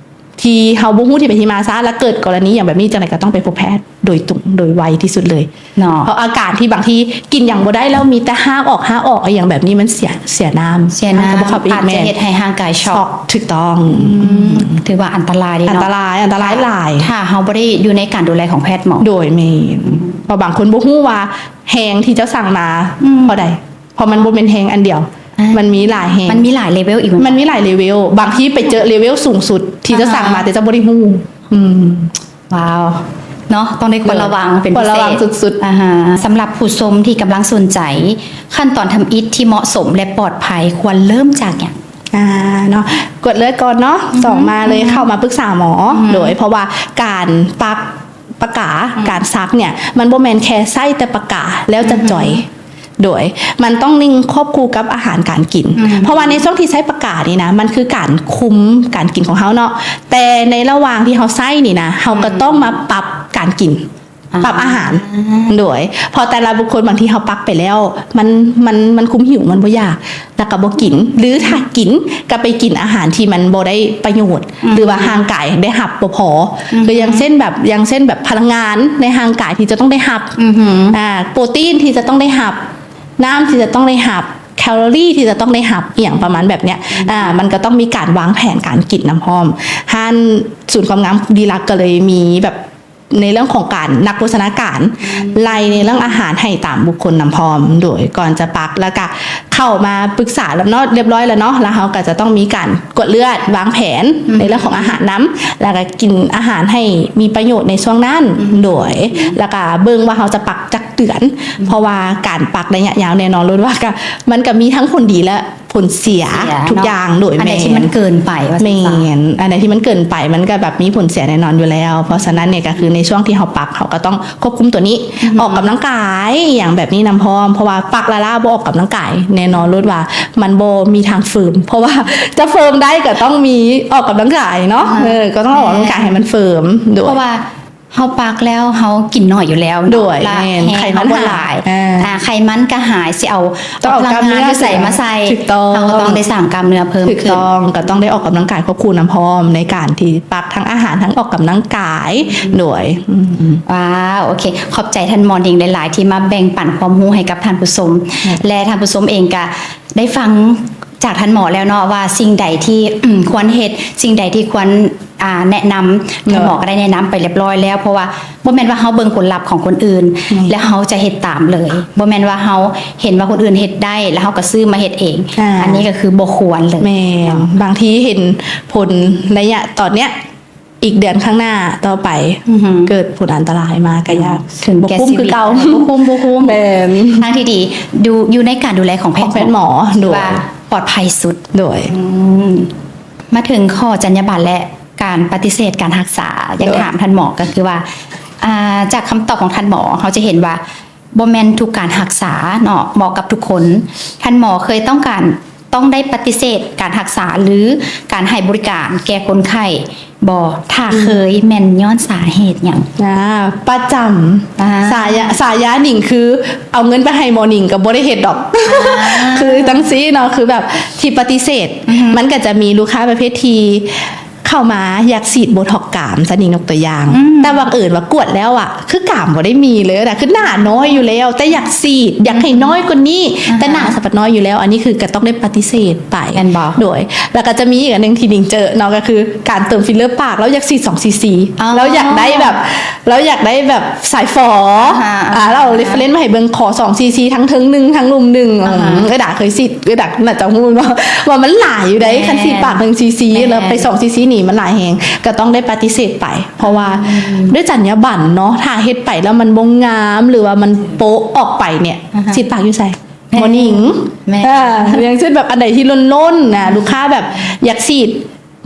ທີ່ເຮົາບໍ່ຮູ້ທີ່ໄປທີ່ມາຊະ ແລ້ວເກີດກໍລະນີຫຍັງແບບນີ້ ຈັ່ງໃດກໍຕ້ອງໄປພົບແພດໂດຍຕົງ ໂດຍໄວທີ່ສຸດເລີຍເນາະ ເພາະອາການທີ່ບາງທີກິນຫຍັງບໍ່ໄດ້ ແລ້ວມີແຕ່ຮາກອອກ ຮາກອອກ ອີ່ຫຍັງແບບນີ້ ມັນເສຍ ເສຍນ້ຳ ເສຍນ້ຳ ອາດຈະບໍ່ເຂົ້າໄປອີກ ອາດຈະເຮັດໃຫ້ຮ່າງກາຍຊັອກ ຊັອກ ຖືກຕ້ອງ ອືມ ອືມ ຖືວ່າອັນຕະລາຍເດເນາະ ອັນຕະລາຍ ອັນຕະລາຍຫຼາຍ ຖ້າເຮົາບໍ່ໄດ້ຢູ່ໃນການດູແລຂອງແພດໝໍ ໂດຍ ແມ່ນ ເພາະບາງຄົນບໍ່ຮູ້ວ່າແຮງທີ່ເຈົ້າສັ່ງມາ ອືມ ເທົ່າໃດ ເພາະມັນບໍ່ແມ່ນແຮງອັນດຽວ ອ່າ ມັນມີຫຼາຍແຮງ ມັນມີຫຼາຍເລເວວອີກ ມັນມີຫຼາຍເລເວວ ບາງທີໄປເຈີເລເວວສູງສຸດທີ່ເຈົ້າ ອ່າຮະ ສັ່ງມາ ແຕ່ເຈົ້າບໍ່ໄດ້ຮູ້ ອືມ ວ້າວ ເນາະ ຕ້ອງໄດ້ຄວນລະວັງເປັນພິເສດ ຄວນລະວັງສຸດໆ ອ່າຮະ ສຳລັບຜູ້ຊົມທີ່ກຳລັງສົນໃຈ ຂັ້ນຕອນທຳອິດທີ່ເໝາະສົມ ແລະ ປອດໄພ ຄວນເລີ່ມຈາກຫຍັງ? ອ່າ ເນາະ ກວດເລືອດກ່ອນເນາະ ອືຮຶ ສອງມາເລີຍ ອືຮຶ ເຂົ້າມາປຶກສາໝໍ ອືຮຶ ໂດຍ ເພາະວ່າການປັກ ປາກາ ອືມ ການສັກເນ່ຍ ມັນບໍ່ແມ່ນແຄ່ໃຊ້ແຕ່ປາກາແລ້ວຈະຈ່ອຍ ອືຮຶ ໂດຍ ມັນຕ້ອງລິງຄວບຄູ່ກັບອາຫານການກິນ ອືມ ເພາະວ່າໃນຊ່ວງທີ່ໃຊ້ປາການີ້ນະ ມັນຄືການຄຸມການກິນຂອງເຮົາເນາະ ແຕ່ໃນລະຫວ່າງທີ່ເຮົາໃຊ້ນີ້ນະ ເຮົາກໍ ອືມ ຕ້ອງມາປັບການກິນ ອ່າ ປັບອາຫານ ໂດຍ ເພາະແຕ່ລະບຸກຄົນບາງທີເຮົາປັກໄປແລ້ວ ມັນ ມັນ ມັນຄຸມຫິວ ມັນບໍ່ຢາກ ແລ້ວກໍບໍ່ກິນ ຫຼືຖ້າກິນກໍໄປກິນອາຫານທີ່ມັນບໍ່ໄດ້ປະໂຫຍດ ອືມ ຫຼືວ່າຮ່າງກາຍໄດ້ຮັບບໍ່ພໍ ອືມ ຄືຢ່າງເຊັ່ນແບບ ຢ່າງເຊັ່ນແບບພະລັງງານໃນຮ່າງກາຍທີ່ຈະຕ້ອງໄດ້ຮັບ ອືຮຶ ອ່າ ໂປຣຕີນທີ່ຈະຕ້ອງໄດ້ຮັບ ນ້ຳທີ່ຈະຕ້ອງໄດ້ຮັບ ແຄລອຣີທີ່ຈະຕ້ອງໄດ້ຮັບ ອີ່ຫຍັງປະມານແບບເນີ້ຍ ອືມ ອ່າ ມັນກໍຕ້ອງມີການວາງແຜນການກິນນຳພ້ອມ ຮ້ານສູນຄວາມງາມດີລັກກໍເລີຍມີແບບ ໃນເລື່ອງຂອງການນັກໂພຊະນາການ ອືມ ໄລ່ໃນເລື່ອງອາຫານໃຫ້ຕາມບຸກຄົນນຳພ້ອມ ໂດຍກ່ອນຈະປັກ ແລ້ວກະເຂົ້າມາປຶກສາແລ້ວເນາະ ລຽບຮ້ອຍແລ້ວເນາະ ແລ້ວເຮົາກໍຈະຕ້ອງມີການກວດເລືອດ ວາງແຜນ ອືມ ໃນເລື່ອງຂອງອາຫານນຳ ແລ້ວກະກິນອາຫານໃຫ້ມີປະໂຫຍດໃນຊ່ວງນັ້ນ ອືມ ໂດຍ ແລ້ວກະເບິ່ງວ່າເຮົາຈະປັກຈັກເດືອນ ອືມ ເພາະວ່າການປັກໄລຍະຍາວແນ່ນອນໂລດວ່າກະ ມັນກະມີທັງຜົນດີ ແລະ ຜົນເສຍ ເສຍເນາະ ທຸກຢ່າງ ໂດຍ ອັນໃດທີ່ມັນເກີນໄປວ່າຊັ້ນຊະ ແມ່ນ ອັນໃດທີ່ມັນເກີນໄປ ມັນກໍແບບມີຜົນເສຍແນ່ນອນຢູ່ແລ້ວ ເພາະສະນັ້ນນີ້ກໍຄືໃນຊ່ວງທີ່ເຮົາປັກ ເຮົາກໍຕ້ອງຄວບຄຸມຕົວນີ້ ອືຮຶ ອອກກຳລັງກາຍ ອີ່ຫຍັງແບບນີ້ນຳພ້ອມ ເພາະວ່າປັກລ້າໆ ບໍ່ອອກກຳລັງກາຍ ແນ່ນອນໂລດວ່າມັນບໍ່ມີທາງເຟີມ ເພາະວ່າຈະເຟີມໄດ້ກໍຕ້ອງມີອອກກຳລັງກາຍເນາະ ອ່າຮະ ເອີ ກໍຕ້ອງອອກກຳລັງກາຍ ແມ່ນ ໃຫ້ມັນເຟີມ ໂດຍ ເພາະວ່າ ເຮົາປັກແລ້ວເຮົາກິນໜ້ອຍຢູ່ແລ້ວເນາະ ໂດຍ ລະ ແມ່ນ ແຮງ ໄຂມັນ ເຮົາບໍ່ຫຼາຍ ຫາຍ ອ່າ ໄຂມັນກໍຫາຍ ຊິເອົາ ຕ້ອງເອົາ ອອກກາມເນື້ອ ແຮງ ຢູ່ໃສມາໃສ່? ຖືກຕ້ອງ ເຮົາກໍຕ້ອງໄດ້ສ້າງກາມເນື້ອເພີ່ມຂຶ້ນ ຖືກຕ້ອງ ກໍຕ້ອງໄດ້ອອກກຳລັງກາຍຄວບຄູ່ນຳພ້ອມ ໃນການທີ່ປັກທັງອາຫານ ທັງອອກກຳລັງກາຍ ອືມ ໂດຍ ອືມ ວ້າວ ໂອເຄ ຂອບໃຈທ່ານໝໍນິງຫຼາຍໆ ທີ່ມາແບ່ງປັນຄວາມຮູ້ໃຫ້ກັບທ່ານຜູ້ຊົມ ແລະ ທ່ານຜູ້ຊົມເອງກໍໄດ້ຟັງຈາກທ່ານໝໍແລ້ວເນາະ ວ່າສິ່ງໃດທີ່ ຄວນເຮັດ ສິ່ງໃດທີ່ຄວນ ອ່າ ແນະນຳ ເນາະ ທ່ານໝໍກໍໄດ້ແນະນຳໄປຮຽບຮ້ອຍແລ້ວ ເພາະວ່າບໍ່ແມ່ນວ່າເຮົາເບິ່ງຜົນລັບຂອງຄົນອື່ນ ແມ່ນ ແລ້ວເຮົາຈະເຮັດຕາມເລີຍ ບໍ່ແມ່ນວ່າເຮົາເຫັນວ່າຄົນອື່ນເຮັດໄດ້ ແລ້ວເຮົາກໍຊື້ມາເຮັດເອງ ອ່າ ອັນນີ້ກໍຄືບໍ່ຄວນເລີຍ ແມ່ນ ເນາະ ບາງທີເຫັນຜົນໄລຍະຕອນເນີ້ຍ ອີກເດືອນຂ້າງໜ້າຕໍ່ໄປ ອືຮຶ ເກີດຜົນອັນຕະລາຍມາກໍຢ່າ ເຖິງ ບໍ່ ແກ່ ຄຸ້ມຄືເກົ່າ ຊີວິດ ບໍ່ຄຸ້ມ ບໍ່ຄຸ້ມ ແມ່ນ ທາງທີ່ດີ ຢູ່ ຢູ່ໃນການດູແລຂອງແພດ ຂອງແພດໝໍ ໂດຍ ວ່າປອດໄພສຸດ ໂດຍ ອືມ ມາເຖິງຂໍ້ຈັນຍາບັນ ແລະ ການປະຕິເສດການຮັກສາ ຢາກ ໂດຍ ຖາມທ່ານໝໍກໍຄືວ່າ ອ່າ ຈາກຄຳຕອບຂອງທ່ານໝໍ ເຮົາຈະເຫັນວ່າ ບໍ່ແມ່ນທຸກການຮັກສາເນາະ ເໝາະກັບທຸກຄົນ. ທ່ານໝໍເຄີຍຕ້ອງການ ຕ້ອງໄດ້ປະຕິເສດການຮັກສາ ຫຼື ການໃຫ້ບໍລິການແກ່ຄົນໄຂ້ບໍ່? ຖ້າເຄີຍ ອືມ ແມ່ນຍ້ອນສາເຫດຫຍັງ? ອ່າ ປະຈຳ ອ່າ ສາຍາ ສາຍາໜິງຄືເອົາເງິນໄປໃຫ້ໝໍໜິງກໍບໍ່ໄດ້ເຮັດດອກ ອ່າ ຄືຈັ່ງຊີ້ເນາະ ຄືແບບທີ່ປະຕິເສດ ອືຮຶ ມັນກໍຈະມີລູກຄ້າປະເພດທີ່ ເຂົ້າມາຢາກສີດໂບທັອກກາມ ຊະນີ້ຍົກຕົວຢ່າງ ອືມ ແຕ່ບັງເອີນວ່າກວດແລ້ວອະ ຄືກາມບໍ່ໄດ້ມີເລີຍນະ ຄືໜ້ານ້ອຍຢູ່ແລ້ວ ແຕ່ຢາກສີດ ຢາກໃຫ້ນ້ອຍກວ່ານີ້ ອ່າຮະ ແຕ່ໜ້າສະພັດນ້ອຍຢູ່ແລ້ວ ອັນນີ້ຄືກໍຕ້ອງໄດ້ປະຕິເສດໄປ ແມ່ນບໍ່? ໂດຍ ແລ້ວກໍຈະມີອີກອັນໜຶ່ງທີ່ໜິງເຈີເນາະ ກໍຄືການເຕີມຟິລເລີປາກ ລາວຢາກສີດສອງຊີຊີ ອໍ ລາວຢາກໄດ້ແບບ ລາວຢາກໄດ້ແບບສາຍຝໍ ອ່າຮະ ອ່າ ລາວເອົາເຣຟເຟີເຣັນມາໃຫ້ເບິ່ງ ຂໍສອງຊີຊີ ທັງເທິງໜຶ່ງ ທັງລຸ່ມໜຶ່ງ ອ່າຮະ ເອີ ດາເຄີຍສີດ ເອີ ດາໜ້າຈະຮູ້ເນາະ ວ່າມັນຫຼາຍຢູ່ໃດ໋ ແມ່ນ ຄັນສີດປາກໜຶ່ງຊີຊີ ແມ່ນ ແລ້ວໄປສອງຊີຊີນີ້ ມັນຫຼາຍແຮງ ກໍຕ້ອງໄດ້ປະຕິເສດໄປ ເພາະວ່າ ອືມ ດ້ວຍຈັນຍາບັນເນາະ ຖ້າເຮັດໄປແລ້ວມັນບໍ່ງາມ ຫຼືວ່າມັນໂປະອອກໄປເນີ້ຍ ອ່າຮະ ສີດປາກຢູ່ໃສ? ແມ່ນ ໝໍໜິງ ແມ່ນ ອ່າ ຢ່າງເຊັ່ນແບບອັນໃດທີ່ລົ້ນໆນະ ອືມ ລູກຄ້າແບບຢາກສີດ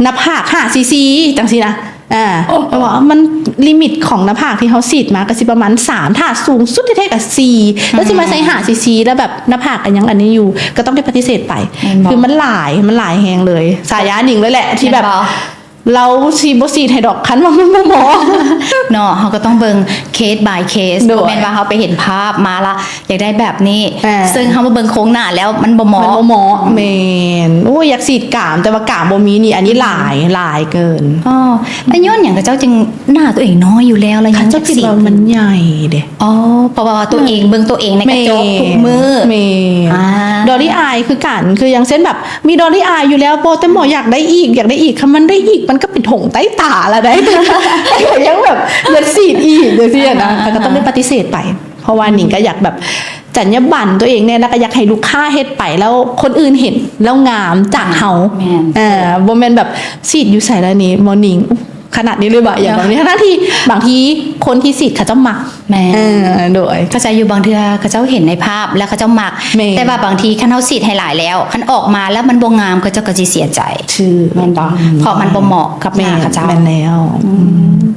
ໜ້າຜາກຫ້າຊີຊີ ຈັ່ງຊີ້ນະ ອ່າ ໂອ້ ແຕ່ວ່າມັນລິມິດຂອງໜ້າຜາກທີ່ເຮົາສີດມາກໍຊິປະມານສາມ ຖ້າສູງສຸດແທ້ໆກໍສີ່ ອ່າ ແລ້ວຊິມາໃສ່ຫ້າຊີຊີ ແລ້ວແບບໜ້າຜາກກໍຍັງອັນນີ້ຢູ່ ກໍຕ້ອງໄດ້ປະຕິເສດໄປ ແມ່ນບໍ່? ຄືມັນຫຼາຍ ມັນຫຼາຍແຮງເລີຍ ສາຍາໜິງເລີຍແຫຼະ ທີ່ແບບ ແມ່ນບໍ່? ລາວຊິບໍ່ສີດໃຫ້ດອກ ຄັນວ່າມັນບໍ່ເໝາະ ເນາະ ເຮົາກໍຕ້ອງເບິ່ງ case by case ໂດຍ ບໍ່ແມ່ນວ່າເຮົາໄປເຫັນພາບມາລະ ຢາກໄດ້ແບບນີ້ ອ່າ ເຊິ່ງເຮົາມາເບິ່ງໂຄງໜ້າແລ້ວມັນບໍ່ເໝາະ ມັນບໍ່ເໝາະ ອືມ ແມ່ນ ໂອ້ຍ ຢາກສີດກາມ ແຕ່ວ່າກາມບໍ່ມີນີ້ ອັນນີ້ຫຼາຍ ອືມ ຫຼາຍເກີນ ອໍ ແລ້ວຍ້ອນຫຍັງເຂົາເຈົ້າຈຶ່ງ ໜ້າຕົວເອງນ້ອຍຢູ່ແລ້ວ ແລ້ວຍັງ ເຂົາເຈົ້າຄິດວ່າມັນໃຫຍ່ເດ້ ອໍ ເພາະວ່າຕົວເອງ ເບິ່ງຕົວເອງໃນກະຈົກທຸກມື້ ແມ່ນ ອ່າ ດອລລີອາຍຄືກັນ ຄືຢ່າງເຊັ່ນແບບ ມີດອລລີອາຍຢູ່ແລ້ວ ບໍ່ ແຕ່ໝໍຢາກໄດ້ອີກ ຢາກໄດ້ອີກ ຄັນມັນໄດ້ອີກ ມັນກໍເປັນຖົງໃຕ້ຕາລະໄດ໋ ກໍຍັງແບບຢາກສີດອີກ ຈັ່ງຊີ້ນະ ອ່າ ແຕ່ກໍຕ້ອງໄດ້ປະຕິເສດໄປ ເພາະວ່າ ອືມ ໜິງກໍຢາກແບບຈັນຍາບັນຕົວເອງແດ່ ແລ້ວກໍຢາກໃຫ້ລູກຄ້າເຮັດໄປ ແລ້ວຄົນອື່ນເຫັນແລ້ວງາມຈາກເຮົາ ແມ່ນ ເອີ ບໍ່ແມ່ນແບບສີດຢູ່ໃສລະນີ້ ໝໍໜິງ ຂະໜາດນີ້ເລີຍບໍ່ ຢ່າງແບບນີ້ ທັງໆທີ່ບາງທີຄົນທີ່ສີດເຂົາເຈົ້າມັກ ແມ່ນ ເອີ ໂດຍ ເຂົ້າໃຈຢູ່ ບາງເທື່ອເຂົາເຈົ້າເຫັນໃນພາບແລ້ວເຂົາເຈົ້າມັກ ແມ່ນ ແຕ່ວ່າບາງທີຄັນເຮົາສີດໃຫ້ຫຼາຍແລ້ວ ຄັນອອກມາແລ້ວມັນບໍ່ງາມ ເຂົາເຈົ້າກໍຊິເສຍໃຈ ຖືກ ແມ່ນບໍ່? ອືມ ເພາະມັນບໍ່ເໝາະກັບໜ້າເຂົາເຈົ້າ ແມ່ນແລ້ວ ອືມ ອືມ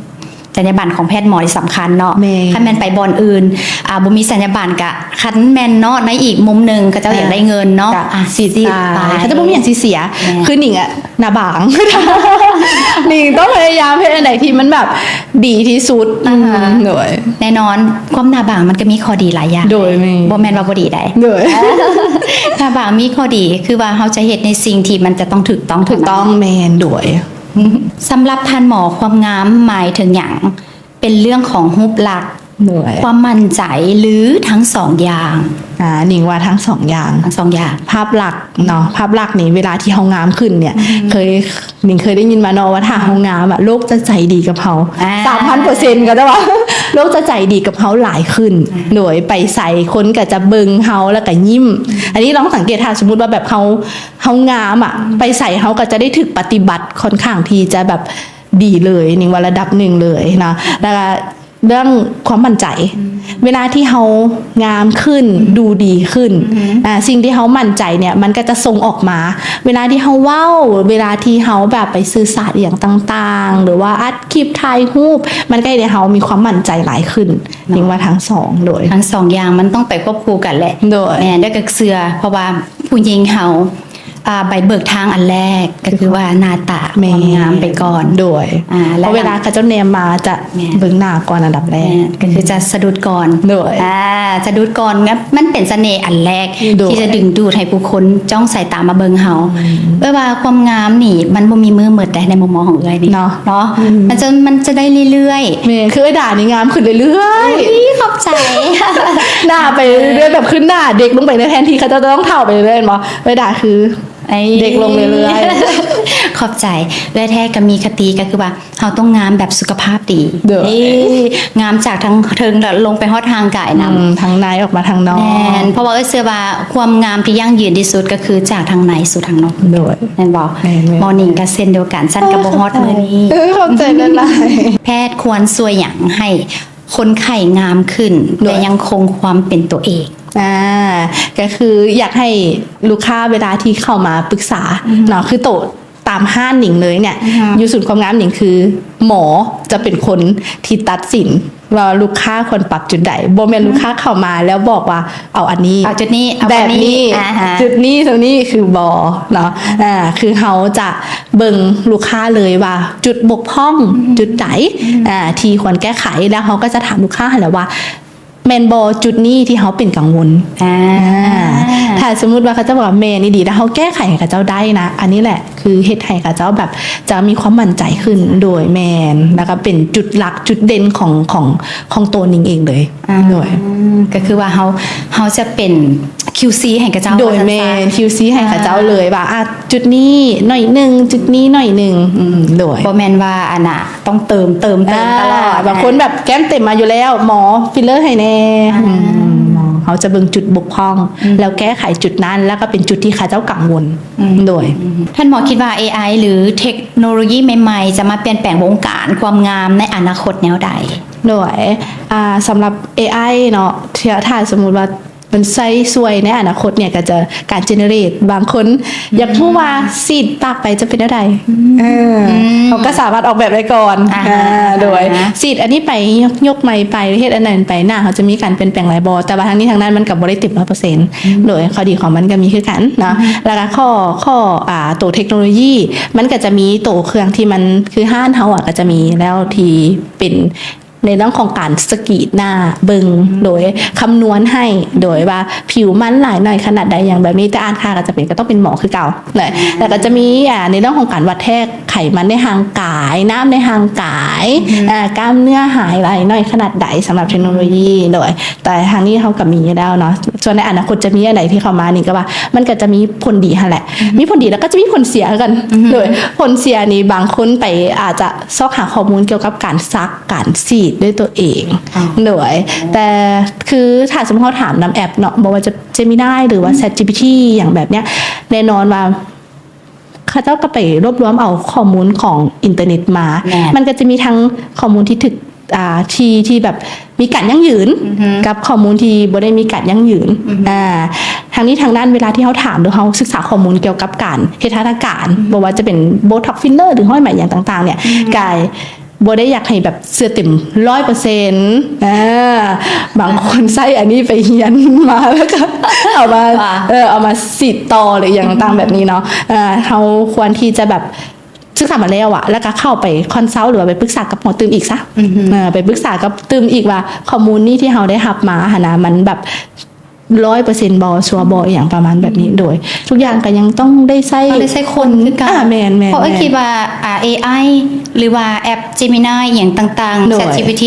ຈັນຍາບັນຂອງແພດໝໍນີ້ສຳຄັນເນາະ ແມ່ນ ຄັນແມ່ນໄປບ່ອນອື່ນ ອ່າ ບໍ່ມີຈັນຍາບັນກະ ຄັນແມ່ນເນາະ ໃນອີກມຸມໜຶ່ງ ເຂົາເຈົ້າ ອ່າ ຢາກໄດ້ເງິນເນາະ ກະ ອ່ະ ສີດໄປ ສີດໄປ ເຂົາເຈົ້າບໍ່ມີຫຍັງຊິເສຍ ແມ່ນ ຄືໜິງອະ ໜ້າບາງ ໜິງຕ້ອງພະຍາຍາມເຮັດອັນໃດທີ່ມັນແບບດີທີ່ສຸດ ອ່າຮະ ອືມ ໂດຍ ແນ່ນອນ ຄວາມໜ້າບາງມັນກໍມີຂໍ້ດີຫຼາຍຢ່າງ ໂດຍ ແມ່ນ ບໍ່ແມ່ນວ່າບໍ່ດີໃດ ໂດຍ ໜ້າບາງມີຂໍ້ດີ ຄືວ່າເຮົາຈະເຮັດໃນສິ່ງທີ່ມັນຈະຕ້ອງຖືກຕ້ອງ ຖືກຕ້ອງ ເທົ່ານັ້ນ ແມ່ນ ໂດຍ ສຳລັບທ່ານໝໍ ຄວາມງາມໝາຍເຖິງຫຍັງ? ເປັນເລື່ອງຂອງຮູບລັກ ໂດຍ ຄວາມໝັ້ນໃຈ ຫຼື ທັງສອງຢ່າງ? ອ່າ ໜິງວ່າທັງສອງຢ່າງ ທັງສອງຢ່າງ ພາບລັກເນາະ ພາບລັກນີ້ເວລາທີ່ເຮົາງາມຂຶ້ນເນີ້ຍ ອືມ ເຄີຍ ໜິງເຄີຍໄດ້ຍິນມາເນາະວ່າຖ້າເຮົາງາມອະ ໂລກຈະໃຈດີກັບເຮົາ ອ່າ ສາມພັນເປີເຊັນ ກໍຈະວ່າ ໂລກຈະໃຈດີກັບເຮົາຫຼາຍຂຶ້ນ ອ່າ ໂດຍ ໄປໃສຄົນກໍຈະເບິ່ງເຮົາ ແລ້ວກໍຍິ້ມ ອັນນີ້ລອງສັງເກດ ຖ້າສົມມຸດວ່າແບບເຮົາ ເຮົາງາມອະ ໄປໃສເຮົາກໍຈະໄດ້ຖືກປະຕິບັດຄ່ອນຂ້າງທີ່ຈະແບບ ດີເລີຍ ນິງວ່າລະດັບໜຶ່ງເລີຍນະ ແລ້ວກໍເລື່ອງຄວາມໝັ້ນໃຈ ອືມ ເວລາທີ່ເຮົາງາມຂຶ້ນ ອືມ ດູດີຂຶ້ນ ອືມ ອ່າ ສິ່ງທີ່ເຮົາໝັ້ນໃຈເນີ້ຍ ມັນກໍຈະສົ່ງອອກມາ ເວລາທີ່ເຮົາເວົ້າ ເວລາທີ່ເຮົາແບບໄປສື່ສານອີ່ຫຍັງຕ່າງໆ ຫຼືວ່າອັດຄລິບ ຖ່າຍຮູບ ມັນກໍເຮັດໃຫ້ເຮົາມີຄວາມໝັ້ນໃຈຫຼາຍຂຶ້ນ ເນາະ ນິງວ່າທັງສອງ ໂດຍ ທັງສອງຢ່າງມັນຕ້ອງໄປຄວບຄູ່ກັນແຫຼະ ໂດຍ ແມ່ນ ແລ້ວກໍເຊື່ອ ເພາະວ່າຜູ້ຍິງເຮົາ ອ່າ ໃບເບີກທາງອັນແລກ ກໍຄືວ່າໜ້າຕາ ແມ່ນ ຄວາມງາມໄປກ່ອນ ໂດຍ ອ່າ ເພາະເວລາເຂົາເຈົ້າແນມມາຈະ ແມ່ນ ເບິ່ງໜ້າກ່ອນອັນດັບແລກ ແມ່ນ ກໍຄືຈະສະດຸດກ່ອນ ໂດຍ ອ່າ ສະດຸດກ່ອນ ມັນເປັນສະເໜ່ອັນແລກ ໂດຍ ທີ່ຈະດຶງດູດໃຫ້ຜູ້ຄົນຈ້ອງສາຍຕາມາເບິ່ງເຮົາ ອືມ ເອື້ອຍວ່າຄວາມງາມນີ້ມັນບໍ່ມີມື້ໝົດໃດ ໃນມຸມມອງຂອງເອື້ອຍນີ້ ເນາະ ເນາະ ອືມ ມັນຈະ ມັນຈະໄດ້ເລື້ອຍໆ ແມ່ນ ຄືເອື້ອຍດານີ້ງາມຂຶ້ນເລື້ອຍໆ ໂອ້ຍ ຂອບໃຈ ໜ້າໄປເລື້ອຍໆ ແບບຄືໜ້າເດັກລົງໄປ ໃນແທນທີ່ເຂົາເຈົ້າຈະຕ້ອງເຖົ້າໄປເລື້ອຍໆ ແມ່ນບໍ່? ເອື້ອຍດາຄື ເດັກລົງເລື້ອຍໆ ຂອບໃຈ ເອື້ອຍແທ້ກໍມີຄະຕິ ກໍຄືວ່າເຮົາຕ້ອງງາມແບບສຸຂະພາບດີ ໂດຍ ເອີ ງາມຈາກທາງເທິງແລ້ວລົງໄປຮອດຮ່າງກາຍນຳ ອືມ ທາງໃນອອກມາທາງນອກ ແມ່ນ ເພາະວ່າເອື້ອຍເຊື່ອວ່າຄວາມງາມທີ່ຢັ້ງຢືນທີ່ສຸດກໍຄືຈາກທາງໃນສູ່ທາງນອກ ໂດຍ ແມ່ນບໍ່? ແມ່ນໆ ໝໍນິງກໍເຊັ່ນດຽວກັນ ຊັ້ນກໍບໍ່ຮອດມື້ນີ້ ເອີ ຂອບໃຈຫຼາຍໆ ແພດຄວນຊ່ວຍຫຍັງໃຫ້ຄົນໄຂ້ງາມຂຶ້ນ ໂດຍ ແຕ່ຍັງຄົງຄວາມເປັນຕົວເອງ? ອ່າ ກໍຄືຢາກໃຫ້ລູກຄ້າເວລາທີ່ເຂົ້າມາປຶກສາ ອືມ ເນາະ ຄືໂຕຕາມຮ້ານໜິງເລີຍເນຍ ອືມ ຢູ່ສູນຄວາມງາມໜິງ ຄືໝໍຈະເປັນຄົນທີ່ຕັດສິນວ່າລູກຄ້າຄວນປັບຈຸດໃດ ບໍ່ແມ່ນ ອືມ ລູກຄ້າເຂົ້າມາແລ້ວບອກວ່າເອົາອັນນີ້ ເອົາຈຸດນີ້ ເອົາແບບນີ້ ແບບນີ້ ອ່າຮະ ຈຸດນີ້ ໂຊນນີ້ ຄືບໍ່ເນາະ ອ່າ ຄືເຮົາຈະເບິ່ງລູກຄ້າເລີຍວ່າຈຸດບົກຜ່ອງ ອືມ ຈຸດໃດ ອືມ ອ່າ ທີ່ຄວນແກ້ໄຂ ແລ້ວເຮົາກໍຈະຖາມລູກຄ້າຫັ້ນແຫຼະວ່າ ແມ່ນບໍ່ຈຸດນີ້ທີ່ເຮົາເປັນກັງວົນ? ອ່າ ອ່າ ຖ້າສົມມຸດວ່າເຂົາເຈົ້າບອກວ່າແມ່ນອີ່ຫຼີ ແລ້ວເຮົາແກ້ໄຂໃຫ້ເຂົາເຈົ້າໄດ້ນະ ອັນນີ້ແຫຼະຄືເຮັດໃຫ້ເຂົາເຈົ້າແບບຈະມີຄວາມໝັ້ນໃຈຂຶ້ນ ໂດຍ ແມ່ນ ແລ້ວກໍເປັນຈຸດຫຼັກຈຸດເດັ່ນຂອງ ຂອງ ຂອງໂຕໜິງເອງເລີຍ ອ່າ ໂດຍ ກໍຄືວ່າເຮົາ ເຮົາຈະເປັນຄິວຊີໃຫ້ເຂົາເຈົ້າ ໂດຍ ວ່າຊັ້ນຊະ ແມ່ນ ຄິວຊີໃຫ້ເຂົາເຈົ້າເລີຍວ່າ ອ່າ ຈຸດນີ້ໜ້ອຍໜຶ່ງ ຈຸດນີ້ໜ້ອຍໜຶ່ງ ອືມ ໂດຍ ບໍ່ແມ່ນວ່າອັນນ່າ ຕ້ອງເຕີມ ເຕີມ ເຕີມຕະຫຼອດ ອ່າ ບາງຄົນແບບແກ້ມເຕັມມາຢູ່ແລ້ວ ໝໍຟິລເລີໃຫ້ແດ່ ອ່າ ອືມ ເຮົາຈະເບິ່ງຈຸດບົກຜ່ອງ ອືມ ແລ້ວແກ້ໄຂຈຸດນັ້ນ ແລ້ວກໍເປັນຈຸດທີ່ເຂົາເຈົ້າກັງວົນ ອືມ ໂດຍ ອືມ ທ່ານໝໍຄິດວ່າເອໄອ ຫຼື ເທັກໂນໂລຢີໃໝ່ໆ ຈະມາປ່ຽນແປງວົງການຄວາມງາມໃນອະນາຄົດແນວໃດ? ໂດຍ ອ່າ ສຳລັບເອໄອເນາະ ຖ້າ ຖ້າສົມມຸດວ່າ ມັນໃຊ້ຊ່ວຍໃນອະນາຄົດເນຍ ກໍຈະການເຈເນີເຣດ ບາງຄົນ ອືມ ຢາກຮູ້ວ່າສີດປາກໄປຈະເປັນແນວໃດ ອືມ ເອີ ອືມ ເຮົາກໍສາມາດອອກແບບໄດ້ກ່ອນ ອ່າຮະ ອ່າ ໂດຍ ອ່າຮະ ສີດອັນນີ້ໄປ ຍົກ ຍົກໄມໄປ ເຮັດອັນນັ້ນໄປ ໜ້າເຮົາຈະມີການປ່ຽນແປງຫຼາຍບໍ່ ແຕ່ວ່າທັງນີ້ທັງນັ້ນມັນກໍບໍ່ໄດ້ເຕັມຮ້ອຍເປີເຊັນ ອືມ ໂດຍ ຂໍ້ດີຂອງມັນກໍມີຄືກັນເນາະ ອືມ ແລ້ວກໍຂໍ້ ຂໍ້ ອ່າ ໂຕເທັກໂນໂລຢີ ມັນກໍຈະມີໂຕເຄື່ອງທີ່ມັນ ຄືຮ້ານເຮົາອະ ກໍຈະມີແລ້ວທີ່ເປັນ ໃນເລື່ອງຂອງການສະກຣີນໜ້າເບິ່ງ ອືມ ໂດຍຄຳນວນໃຫ້ ໂດຍວ່າຜິວມັນຫຼາຍໜ້ອຍຂະໜາດໃດ ຫຍັງແບບນີ້ ແຕ່ອ່ານຄ່າກໍຈະເປັນ ກໍຕ້ອງເປັນໝໍຄືເກົ່າເນາະ ອ່າ ແລ້ວກໍຈະມີ ອ່າ ໃນເລື່ອງຂອງການວັດແທກໄຂມັນໃນຮ່າງກາຍ ນ້ຳໃນຮ່າງກາຍ ອືມ ອ່າ ກ້າມເນື້ອຫາຍຫຼາຍໜ້ອຍຂະໜາດໃດ ສຳລັບເທັກໂນໂລຢີ ໂດຍ ແຕ່ທາງນີ້ເຮົາກໍມີຢູ່ແລ້ວເນາະ ສ່ວນໃນອະນາຄົດຈະມີອັນໃດທີ່ເຂົ້າມານີ້ ກໍວ່າມັນກໍຈະມີຜົນດີຫັ້ນແຫຼະ ອືມ ມີຜົນດີ ແລ້ວກໍຈະມີຜົນເສຍຄືກັນ ອືມ ໂດຍ ຜົນເສຍນີ້ບາງຄົນໄປອາດຈະ ຊອກຫາຂໍ້ມູນກ່ຽວກັບການສັກ ການສີດດ້ວຍຕົວເອງ ອໍ ໂດຍ ແຕ່ຄືຖ້າສົມມຸດເຮົາຖາມນຳແອັບເນາະ ບໍ່ວ່າຈະ Gemini ຫຼືວ່າ ອືມ ChatGPT ຫຍັງແບບເນີ້ຍ ແນ່ນອນວ່າເຂົາເຈົ້າກໍໄປລວບລວມເອົາຂໍ້ມູນຂອງອິນເຕີເນັດມາ ແມ່ນ ມັນກໍຈະມີທັງຂໍ້ມູນທີ່ຖືກ ອ່າ ທີ່ ທີ່ແບບມີການຢັ້ງຢືນ ອືຮຶ ກັບຂໍ້ມູນທີ່ບໍ່ໄດ້ມີການຢັ້ງຢືນ ອືຮຶ ອ່າ ທາງນີ້ທາງນັ້ນ ເວລາທີ່ເຮົາຖາມ ຫຼືເຮົາສຶກສາຂໍ້ມູນກ່ຽວກັບການເຮັດຫັດຖະການ ອືຮຶ ບໍ່ວ່າຈະເປັນ Botox filler ຫຼືຮ້ອຍໄໝຫຍັງຕ່າງໆ ເນ່ຍ ອືຮຶ ກາຍ ບໍ່ໄດ້ຢາກໃຫ້ແບບເຊື່ອເຕັມຮ້ອຍເປີເຊັນ ອ່າ ບາງຄົນໃຊ້ອັນນີ້ໄປຮຽນມາ ແລ້ວກໍເອົາມາ ວ່າ ເອີ ເອົາມາສີດຕໍ່ ຫຼືຫຍັງຕ່າງໆ ອືມ ແບບນີ້ເນາະ ເອີ ເຮົາຄວນທີ່ຈະແບບສຶກສາມາແລ້ວອະ ແລ້ວກໍເຂົ້າໄປຄອນຊັລ ຫຼືວ່າໄປປຶກສາກັບໝໍຕື່ມອີກຊະ ອືມ ເອີ ໄປປຶກສາກັບຕື່ມອີກວ່າ ຂໍ້ມູນນີ້ທີ່ເຮົາໄດ້ຮັບມາຫັ້ນນະ ມັນແບບ ຮ້ອຍເປີເຊັນບໍ່ ຊັວບໍ່ ອີ່ຫຍັງປະມານແບບນີ້ ອືມ ໂດຍ ທຸກຢ່າງກໍຍັງຕ້ອງໄດ້ໃຊ້ ຕ້ອງໄດ້ໃຊ້ຄົນຄືກັນ ອ່າ ແມ່ນໆໆ ເພາະເອື້ອຍຄິດວ່າ ອ່າ ເອໄອ ຫຼືວ່າແອັບ Gemini ອີ່ຫຍັງຕ່າງໆ ໂດຍ ChatGPT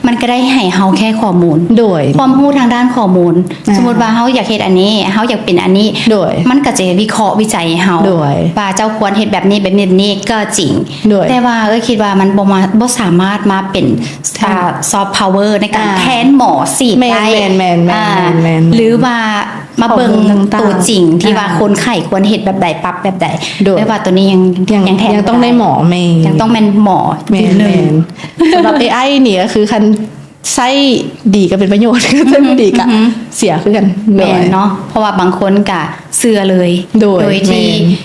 ມັນກໍໄດ້ໃຫ້ເຮົາແຄ່ຂໍ້ມູນ ໂດຍ ຄວາມຮູ້ທາງດ້ານຂໍ້ມູນ ອ່າ ສົມມຸດວ່າເຮົາຢາກເຮັດອັນນີ້ ເຮົາຢາກເປັນອັນນີ້ ໂດຍ ມັນກໍຈະວິເຄາະວິໄຈໃຫ້ເຮົາ ໂດຍ ວ່າເຈົ້າຄວນເຮັດແບບນີ້ ແບບນີ້ ແບບນີ້ກໍຈິງ ໂດຍ ແຕ່ວ່າເອື້ອຍຄິດວ່າມັນບໍ່ມາ ບໍ່ສາມາດມາເປັນ ອ່າ soft power ໃນການ ອ່າ ແທນໝໍສີດໄດ້ ແມ່ນໆໆໆ ອ່າ ແມ່ນໆ ຫຼືວ່າມາເບິ່ງ ຂໍ້ມູນຕ່າງໆ ຕົວຈິງທີ່ວ່າ ອ່າ ຄົນໄຂ້ຄວນເຮັດແບບໃດ ປັບແບບໃດ ໂດຍ ແຕ່ວ່າຕົວນີ້ຍັງ ຍັງ ຍັງແທນ ຍັງຕ້ອງໄດ້ໝໍ ແມ່ນ ຍັງຕ້ອງແມ່ນໝໍ ແມ່ນໆ ສຳລັບເອໄອນີ້ກໍຄືຄັນໃຊ້ດີກໍເປັນປະໂຫຍດ ໃຊ້ບໍ່ດີກໍ ອືຮຶ ເສຍຄືກັນ ແມ່ນເນາະ ໂດຍ ເພາະວ່າບາງຄົນກໍເຊື່ອເລີຍ ໂດຍ ໂດຍທີ່ ແມ່ນ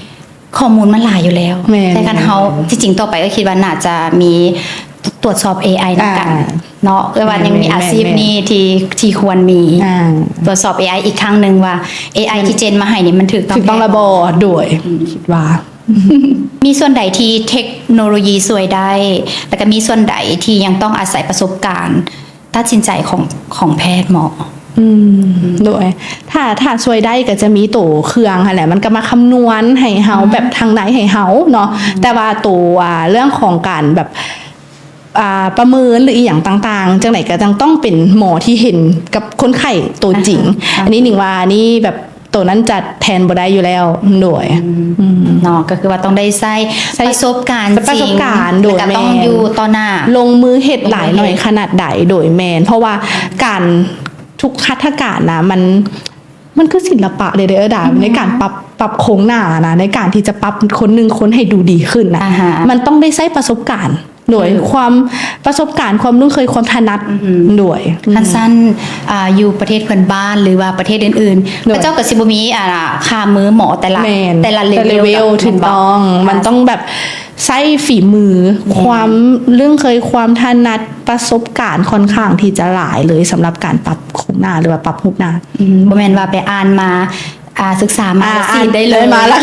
ຂໍ້ມູນມັນຫຼາຍຢູ່ແລ້ວ ແມ່ນ ແຕ່ຄັນເຮົາ ແມ່ນ ທີ່ຈິງຕໍ່ໄປກໍຄິດວ່າໜ້າຈະມີ ตรวจสอบ เอไอ นำกัน อ่า เนาะ เอื้อยว่ายังมี แม่นๆ อาชีพนี้ที่ ที่ควรมี อ่า ตรวจสอบ เอไอ อีกครั้งหนึ่งว่า เอไอ ที่เจนมาให้นี่มันถูกต้อง ถูกต้องแล้วบ่ แท้บ่ โดย อืม คิดว่า มีส่วนใดที่เทคโนโลยีช่วยได้ แล้วก็มีส่วนใดที่ยังต้องอาศัยประสบการณ์ตัดสินใจของ ของแพทย์หมอ อืม โดย ถ้า ถ้าช่วยได้ก็จะมีโตเครื่องหั้นแหละ มันก็มาคำนวณให้เฮา อืม แบบทางในให้เฮาเนาะ อืม แต่ว่าโต อ่า เรื่องของการแบบ อ่า ประเมินหรืออีหยังต่างๆ จั่งใดก็จั่งต้องเป็นหมอที่เห็นกับคนไข้โตจริง อ่าฮะ อันนี้หนิงว่านี่แบบโตนั้นจะแทนบ่ได้อยู่แล้ว โดย อืม อืม เนาะ ก็คือว่าต้องได้ใช้ ใช้ ประสบการณ์จริง ประสบการณ์ โดย แล้วก็ต้อง แม่น อยู่ต่อหน้า ลงมือเฮ็ดหลายหน่อย ลงมือเฮ็ด ขนาดใด โดย แม่น เพราะว่าการ ทุกหัตถการนะ มัน มันคือศิลปะเลยเด้อดา อืม ในการปรับ ปรับโครงหน้านะ ในการที่จะปรับคนหนึ่งคนให้ดูดีขึ้นนะ อ่าฮะ มันต้องได้ใช้ประสบการณ์ โดย อืม ความ ประสบการณ์ ความคุ้นเคย ความถนัด อืม โดย อืม คันซั่น อ่า อยู่ประเทศเพื่อนบ้าน หรือว่าประเทศอื่นๆ โดย เขาเจ้าก็สิบ่มี อ่า ค่ามือหมอแต่ละ แม่น แต่ละเล แต่ละเลเวล เวล ถูกต้อง แม่นบ่ มันต้องแบบ ใช้ฝีมือ แม่น ความคุ้นเคย ความถนัด ประสบการณ์ค่อนข้างที่จะหลายเลยสำหรับการปรับโครงหน้าหรือว่าปรับรูปหน้า อืม บ่แม่นว่าไปอ่านมา อ่า ศึกษามา อ่า แล้วฉีดได้เลย อ่านได้มาแล้ว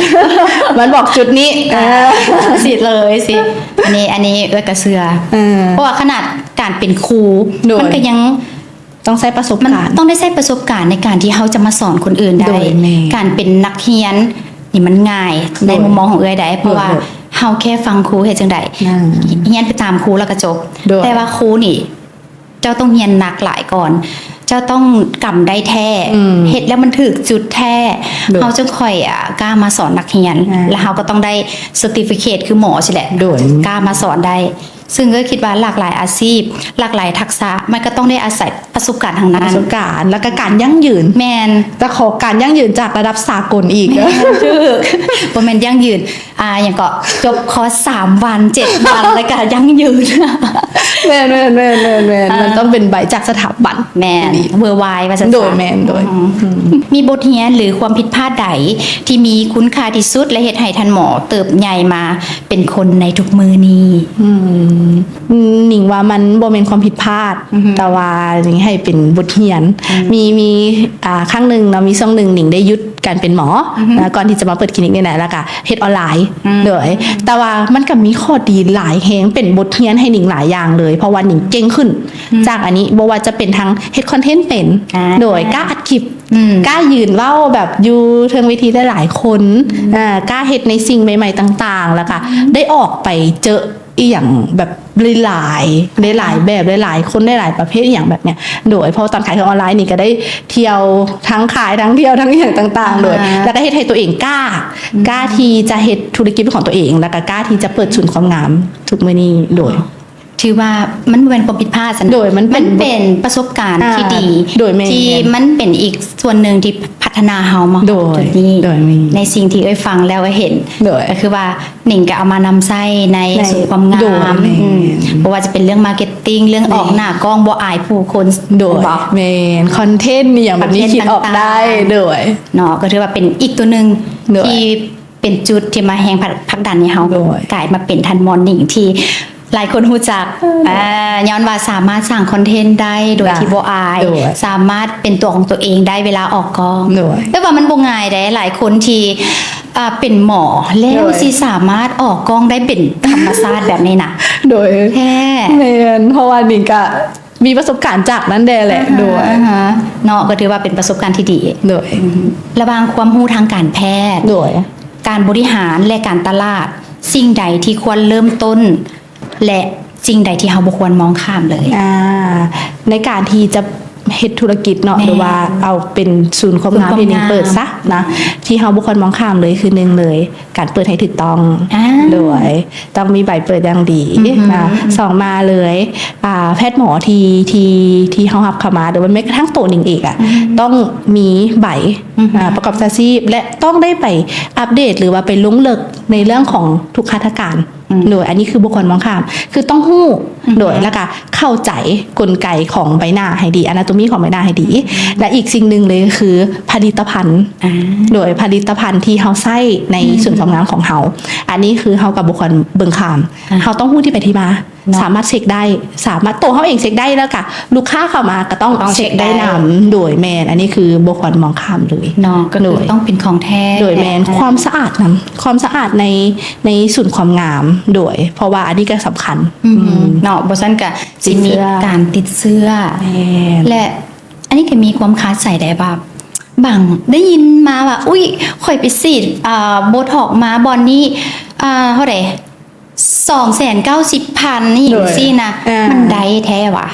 มันบอกจุดนี้ อ่า เออ ฉีดเลยสิ อันนี้ อันนี้เอื้อยก็เชื่อ เออ เพราะว่าขนาดการเป็นครู โดย มันก็ยัง ต้องใช้ประสบการณ์ มันต้องได้ใช้ประสบการณ์ในการที่เฮาจะมาสอนคนอื่นได้ โดยแม่น การเป็นนักเรียนนี่มันง่าย โดย ในมุมมองของเอื้อยได้ เพราะว่า โดย เฮาแค่ฟังครูเฮ็ดจั่งใด อ่า เรียนไปตามครูแล้วก็จบ โดย แต่ว่าครูนี่ เจ้าต้องเรียนหนักหลายก่อน เจ้าต้องกำได้แท้ อืม เฮ็ดแล้วมันถูกจุดแท้ โดย เฮาจึงค่อย อ่า กล้ามาสอนนักเรียน อ่า แล้วเฮาก็ต้องได้ certificate คือหมอซี้แหละ โดย กล้ามาสอนได้ ซึ่งก็คิดว่าหลากหลายอาชีพ หลากหลายทักษะ มันก็ต้องได้อาศัยประสบการณ์ทั้งนั้น ประสบการณ์ แล้วก็การยั่งยืน แม่น แต่ขอการยั่งยืนจากระดับสากลอีก แม่น ถูก บ่แม่นยั่งยืน อ่า หยังก็จบคอร์สสามวัน เจ็ดวัน แล้วก็ยั่งยืน แม่นๆๆๆๆ อ่า มันต้องเป็นใบจากสถาบัน แม่น อีหลี worldwide ว่าซั่น โดย ซะ แม่น โดย อืม อืม มีบทเรียนหรือความผิดพลาดใดที่มีคุณค่าที่สุด และเฮ็ดให้ท่านหมอเติบใหญ่มาเป็นคนในทุกมื้อนี้ อืม อืม หนิงว่ามันบ่แม่นความผิดพลาด อือฮึ แต่ว่าหนิงให้เป็นบทเรียน อืม มี มี อ่า ครั้งหนึ่งเนาะ มีช่วงหนึ่งหนิงได้หยุดการเป็นหมอ อือฮึ นะ ก่อนที่จะมาเปิดคลินิกนี่แหละ แล้วก็เฮ็ดออนไลน์ อืม โดย แต่ว่ามันก็มีข้อดีหลายแฮง เป็นบทเรียนให้หนิงหลายอย่างเลย เพราะว่าหนิงเก่งขึ้น อืม จากอันนี้ บ่ว่าจะเป็นทางเฮ็ดคอนเทนต์เป็น อ่า โดยกล้าอัดคลิป อืม กล้ายืนเว้าแบบอยู่เทิงเวทีหลายๆคน อืม อ่า กล้าเฮ็ดในสิ่งใหม่ๆต่างๆ แล้วก็ อืม ได้ออกไปเจออีหยังแบบหลายๆ หลายๆแบบ หลายๆคน หลายๆประเภทอีหยังแบบเนี้ย โดย เพราะตอนขายเครื่องออนไลน์นี่ก็ได้เที่ยว ทั้งขาย ทั้งเที่ยว ทั้งอีหยังต่างๆ โดย อ่าฮะ แล้วก็เฮ็ดให้ตัวเองกล้า อืม กล้าที่จะเฮ็ดธุรกิจเป็นของตัวเอง แล้วก็กล้าที่จะเปิดศูนย์ความงามทุกมื้อนี้ โดย ถือว่ามันบ่แม่นความผิดพลาดซะนะ โดย มันเป็น มันเป็นประสบการณ์ที่ดี อ่า โดย แม่น ที่มันเป็นอีกส่วนหนึ่งที่พัฒนาเฮามา โดย จุดนี้ โดย แม่น ในสิ่งที่เอื้อยฟังแล้วก็เห็น โดย ก็คือว่าหนิงก็เอามานำใช้ใน ใน ศูนย์ความงาม โดย แม่น อืม บ่ว่าจะเป็นเรื่องมาร์เก็ตติ้ง เรื่อง แม่น ออกหน้ากล้อง บ่อายผู้คน โดย บ่ แม่น คอนเทนต์อีหยังแบบนี้ คอนเทนต์ คิดออกได้ ต่างๆ โดย เนาะ ก็ถือว่าเป็นอีกตัวหนึ่ง โดย ที่ เป็นจุดที่มาแฮงผลัก ผลักดันให้เฮา โดย กลายมาเป็นท่านหมอหนิงที่หลายคนรู้จัก เออ อ่า ย้อนว่าสามารถสร้างคอนเทนต์ได้โดย ได้ ที่บ่อาย โดย สามารถเป็นตัวของตัวเองได้เวลาออกกล้อง โดย แต่ว่ามันบ่ง่ายเด้ หลายคนที่ อ่า เป็นหมอแล้ว โดย สิสามารถออกกล้องได้เป็นธรรมชาติแบบนี้นะ โดย แท้ แม่น เพราะว่าหนิงก็ มีประสบการณ์จากนั้นแด่แหละ อ่าฮะ โดย อ่าฮะ เนาะ ก็ถือว่าเป็นประสบการณ์ที่ดี โดย อืม ระหว่างความรู้ทางการแพทย์ โดย การบริหาร และการตลาด สิ่งใดที่ควรเริ่มต้น และสิ่งใดที่เราบ่ควรมองข้ามเลย อ่า ในการที่จะเฮ็ดธุรกิจเนาะ แม่น หรือว่าเอาเป็นศูนย์ความงาม ศูนย์ความงาม ที่หนิงเปิดซะนะ ที่เราบ่ควรมองข้ามเลยคือ หนึ่งเลย การเปิดให้ถูกต้อง อ่า โดยต้องมีใบเปิดอย่างดี อือฮึ นะ สองมาเลย อ่า แพทย์หมอที่ ที่ ที่เรารับเข้ามา หรือว่าแม้กระทั่งตัวหนิงเองอะ อืม ต้องมีใบ อือฮึ อ่า ประกอบอาชีพ และต้องได้ไปอัปเดต หรือว่าไปลงลึกในเรื่องของทุกหัตถการ อืม โดย อันนี้คือบ่ควรมองข้าม คือต้องรู้ อือฮึ โดย แล้วก็เข้าใจกลไกของใบหน้าให้ดี anatomy ของใบหน้าให้ดี และอีกสิ่งหนึ่งเลยคือผลิตภัณฑ์ อ่า โดยผลิตภัณฑ์ที่เราใช้ใน อืม ศูนย์ความงามของเรา อันนี้คือเราก็บ่ควรเบิ่งข้าม อ่า เราต้องรู้ที่ไปที่มา ເນາະ ສາມາດເຊັກໄດ້ ສາມາດໂຕເຮົາເອງເຊັກໄດ້ ແລ້ວກະລູກຄ້າເຂົ້າມາກໍຕ້ອງ ຕ້ອງເຊັກໄດ້ນຳ ເຊັກໄດ້ ໂດຍ ແມ່ນ ອັນນີ້ຄືບໍ່ຄວນມອງຂ້າມເລີຍ ເນາະ ກໍຄື ໂດຍ ຕ້ອງເປັນຂອງແທ້ ໂດຍ ແມ່ນ ແທ້ ຄວາມສະອາດນຳ ຄວາມສະອາດໃນ ໃນສູນຄວາມງາມ ໂດຍ ເພາະວ່າອັນນີ້ກໍສຳຄັນ ອືມ ອືມ ເນາະ ບໍ່ຊັ້ນກໍຊິມີ ຕິດເຊື້ອ ການຕິດເຊື້ອ ແມ່ນ ແລະ ອັນນີ້ກໍມີຄວາມຄາໃຈໄດ້ວ່າ ບາງ ໄດ້ຍິນມາວ່າ ອຸ້ຍ ຂ້ອຍໄປສີດ ອ່າ ໂບທັອກມາບ່ອນນີ້ ອ່າ ເທົ່າໃດ ສອງແສນເກົ້າສິບພັນ ອີ່ຫຍັງ ໂດຍ ຊີ້ນະ ອ່າ ມັນໄດ້ແທ້ຫວາ?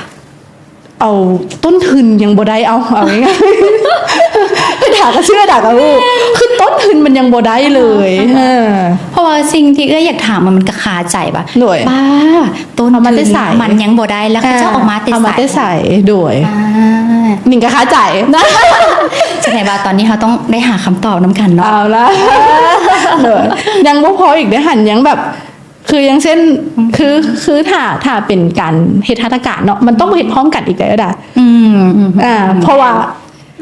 ເອົາ ຕົ້ນທຶນຍັງບໍ່ໄດ້ ເອົາ ເອົາງ່າຍໆ ດາກໍເຊື່ອ ດາກໍຮູ້ ຄືຕົ້ນທຶນມັນຍັງບໍ່ໄດ້ເລີຍ ອ່າ ເອີ ເພາະວ່າສິ່ງທີ່ເອື້ອຍຢາກຖາມ ມັນ ມັນກໍຄາໃຈວ່າ ໂດຍ ປ້າ ຕົ້ນທຶນ ເອົາມາແຕ່ໃສ? ມັນຍັງບໍ່ໄດ້ ແລ້ວເຂົາເຈົ້າເອົາມາແຕ່ໃສ? ອ່າ ເອົາມາແຕ່ໃສ? ໂດຍ ອ່າ ໜິງກໍຄາໃຈ ສະແດງວ່າຕອນນີ້ເຮົາຕ້ອງໄດ້ຫາຄຳຕອບນຳກັນເນາະ ເອົາລະ ໂດຍ ຍັງບໍ່ພໍອີກເດ້ຫັ້ນ ຍັງແບບ ຄືຢ່າງເຊັ່ນ ອືມ ຄື ຄືຖ້າ ຖ້າເປັນການເຮັດຫັດຖະການເນາະ ມັນຕ້ອງເຮັດພ້ອມກັນອີກເດ້ດາ ອືມ ອືມ ອ່າ ອືມ ເພາະວ່າ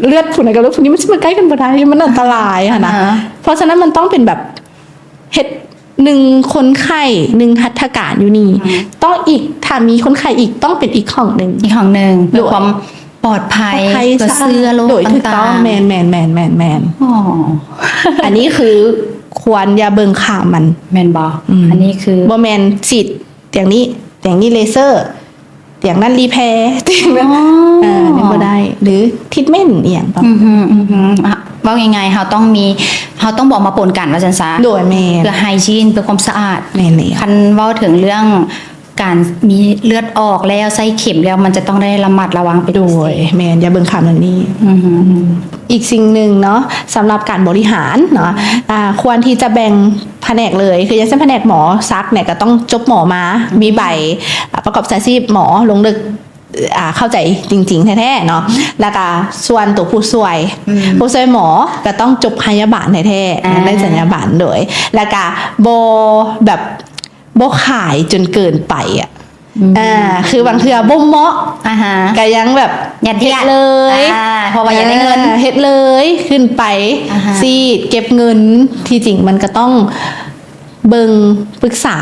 ເລືອດຜູ້ນັ້ນກັບເລືອດຜູ້ນີ້ ມັນຊິມາໃກ້ກັນບໍ່ໄດ້ ມັນອັນຕະລາຍຫັ້ນນະ ອ່າຮະ ເພາະສະນັ້ນມັນຕ້ອງເປັນແບບ ເຮັດໜຶ່ງຄົນໄຂ້ ໜຶ່ງຫັດຖະການຢູ່ນີ້ ອືມ ຕ້ອງອີກ ຖ້າມີຄົນໄຂ້ອີກ ຕ້ອງເປັນອີກຫ້ອງໜຶ່ງ ອີກຫ້ອງໜຶ່ງ ໂດຍ ເພື່ອຄວາມປອດໄພ ປອດໄພ ເພື່ອເຊື້ອໂລກ ໂດຍ ຕ່າງໆ ຖືກຕ້ອງ ແມ່ນໆໆໆໆ ອໍ ອັນນີ້ຄືຄວນຢ່າເບິ່ງຂ້າມມັນ ແມ່ນບໍ່? ອືມ ອັນນີ້ຄື ບໍ່ແມ່ນສີດຕຽງນີ້ ຕຽງນີ້ເລເຊີ ຕຽງນັ້ນຣີແພ ຕຽງນັ້ນ ອໍ ເອີ ນີ້ບໍ່ໄດ້ ຫຼືທຣີດເມັນອີ່ຫຍັງປະມານ ອືຮຶ ອືຮຶ ອ່ະ ເວົ້າງ່າຍໆ ເຮົາຕ້ອງມີ ເຮົາຕ້ອງບອກມາປົນກັນວ່າຊັ້ນຊະ ໂດຍ ແມ່ນ ເພື່ອໄຮຈີນ ເພື່ອຄວາມສະອາດ ແມ່ນແລ້ວ ຄັນເວົ້າເຖິງເລື່ອງການມີເລືອດອອກແລ້ວ ໃສ່ເຂັມແລ້ວ ມັນຈະຕ້ອງໄດ້ລະມັດລະວັງເປັນ ໂດຍ ພິເສດ ແມ່ນ ຢ່າເບິ່ງຂ້າມເລື່ອງນີ້ ອືຮຶ ອືມ ອີກສິ່ງໜຶ່ງເນາະ ສຳລັບການບໍລິຫານເນາະ ອ່າ ຄວນທີ່ຈະແບ່ງພະແນກເລີຍ ຄືຢ່າງເຊັ່ນພະແນກໝໍສັກເນຍ ກໍຕ້ອງຈົບໝໍມາ ອືມ ມີໃບ ອ່າ ປະກອບວິຊາຊີບໝໍ ລົງເລິກ ອ່າ ເຂົ້າໃຈຈິງໆແທ້ໆເນາະ ແລ້ວກະສ່ວນຕົວຜູ້ຊ່ວຍ ອືມ ຜູ້ຊ່ວຍໝໍກໍຕ້ອງຈົບພະຍາບານແທ້ໆ ອ່າ ໄດ້ສັນຍາບັນ ໂດຍ ແລ້ວກະບໍ່ແບບ ບໍ່ຂາຍຈົນເກີນໄປອະ ອືມ ອ່າ ຄືບາງເທື່ອບໍ່ເໝາະ ອ່າຮະ ກໍຍັງແບບ ຍັດ ເຮັດເລີຍ ອ່າ ເພາະວ່າຢາກໄດ້ເງິນ ອ່າ ເຮັດເລີຍ ຂຶ້ນໄປ ອ່າຮະ ສີດ ເກັບເງິນ ທີ່ຈິງມັນກໍຕ້ອງ ເບິ່ງ ປຶກສາ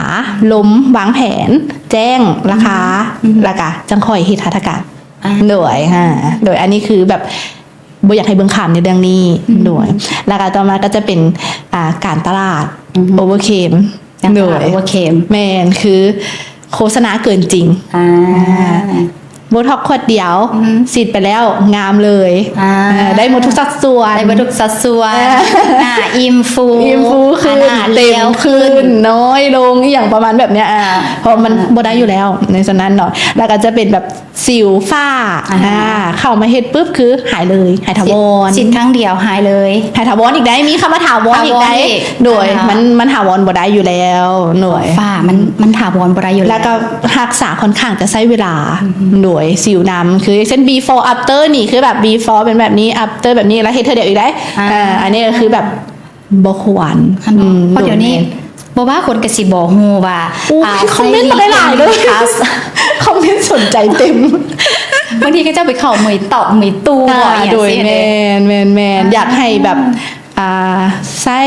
ລົມ ວາງແຜນ ແຈ້ງລາຄາ ອືມ ແລ້ວກະຈັ່ງຄ່ອຍເຮັດຫັດຖະການ ອ່າ ໂດຍ ອ່າ ໂດຍ ອັນນີ້ຄືແບບບໍ່ຢາກໃຫ້ເບິ່ງຂ້າມໃນເລື່ອງນີ້ ອືມ ໂດຍ ແລ້ວກະຕໍ່ມາກໍຈະເປັນ ອ່າ ການຕະຫຼາດ ອືມ ໂອເວີເຄມ ການຕະຫຼາດ ໂດຍ ໂອເວີເຄມ ແມ່ນ ຄືໂຄສະນາເກີນຈິງ ອ່າ ອ່າ ໂບທັອກຂວດດຽວ ອືຮຶ ສີດໄປແລ້ວງາມເລີຍ ອ່າ ເອີ ໄດ້ໝົດທຸກສັດສ່ວນ ໄດ້ເບິດທຸກສັດສ່ວນ ອ່າ ໜ້າອີ່ມຟູ ອີ່ມຟູຂຶ້ນ ຂະໜາດ ເຕັມຂຶ້ນ ລຽວຂຶ້ນ ນ້ອຍລົງ ອີ່ຫຍັງປະມານແບບເນີ້ຍ ອ່າ ເພາະມັນ ອ່າ ບໍ່ໄດ້ຢູ່ແລ້ວໃນສ່ວນນັ້ນເນາະ ແລ້ວກໍຈະເປັນແບບສິວ ຝ້າ ອ່າ ອ່າ ເຂົ້າມາເຮັດປຶບ ຄືຫາຍເລີຍ ຫາຍຖາວອນ ສີດ ສີດຄັ້ງດຽວຫາຍເລີຍ ຫາຍຖາວອນອີກໄດ໋ ມີຄຳວ່າຖາວອນອີກໄດ໋ ໂດຍ ອ່າ ມັນ ມັນຖາວອນບໍ່ໄດ້ຢູ່ແລ້ວ ໂດຍ ຝ້າມັນ ມັນຖາວອນບໍ່ໄດ້ຢູ່ແລ້ວ ແລ້ວກໍຮັກສາຂ້ອນຂ້າງຈະໃຊ້ເວລາ ອືຮຶ ໂດຍ ສິວນຳ ຄືເຊັ່ນ before after ນີ້ ຄືແບບ before ເປັນແບບນີ້ after ແບບນີ້ ແລ້ວເຮັດເທື່ອດຽວອີກໄດ໋ ອ່າ ອ່າ ອັນນີ້ກໍຄືແບບບໍ່ຄວນ ອືມ ເພາະດຽວນີ້ ໂດຍ ບໍ່ວ່າຄົນກໍຊິບໍ່ຮູ້ວ່າ ໂອ້ຍ ອ່າ ຄອມເມັນມາຫຼາຍໆເລີຍ ຄອມເມັນສົນໃຈເຕັມ ບາງທີເຂົາເຈົ້າໄປເຂົ້າເມີຍຕອກເມີຍຕູ້ ອ່າ ບໍ່ ອີ່ຫຍັງ ໂດຍ ຊີ້ ແມ່ນໆໆ ອ່າ ຢາກໃຫ້ແບບ ອ່າ ໃຊ້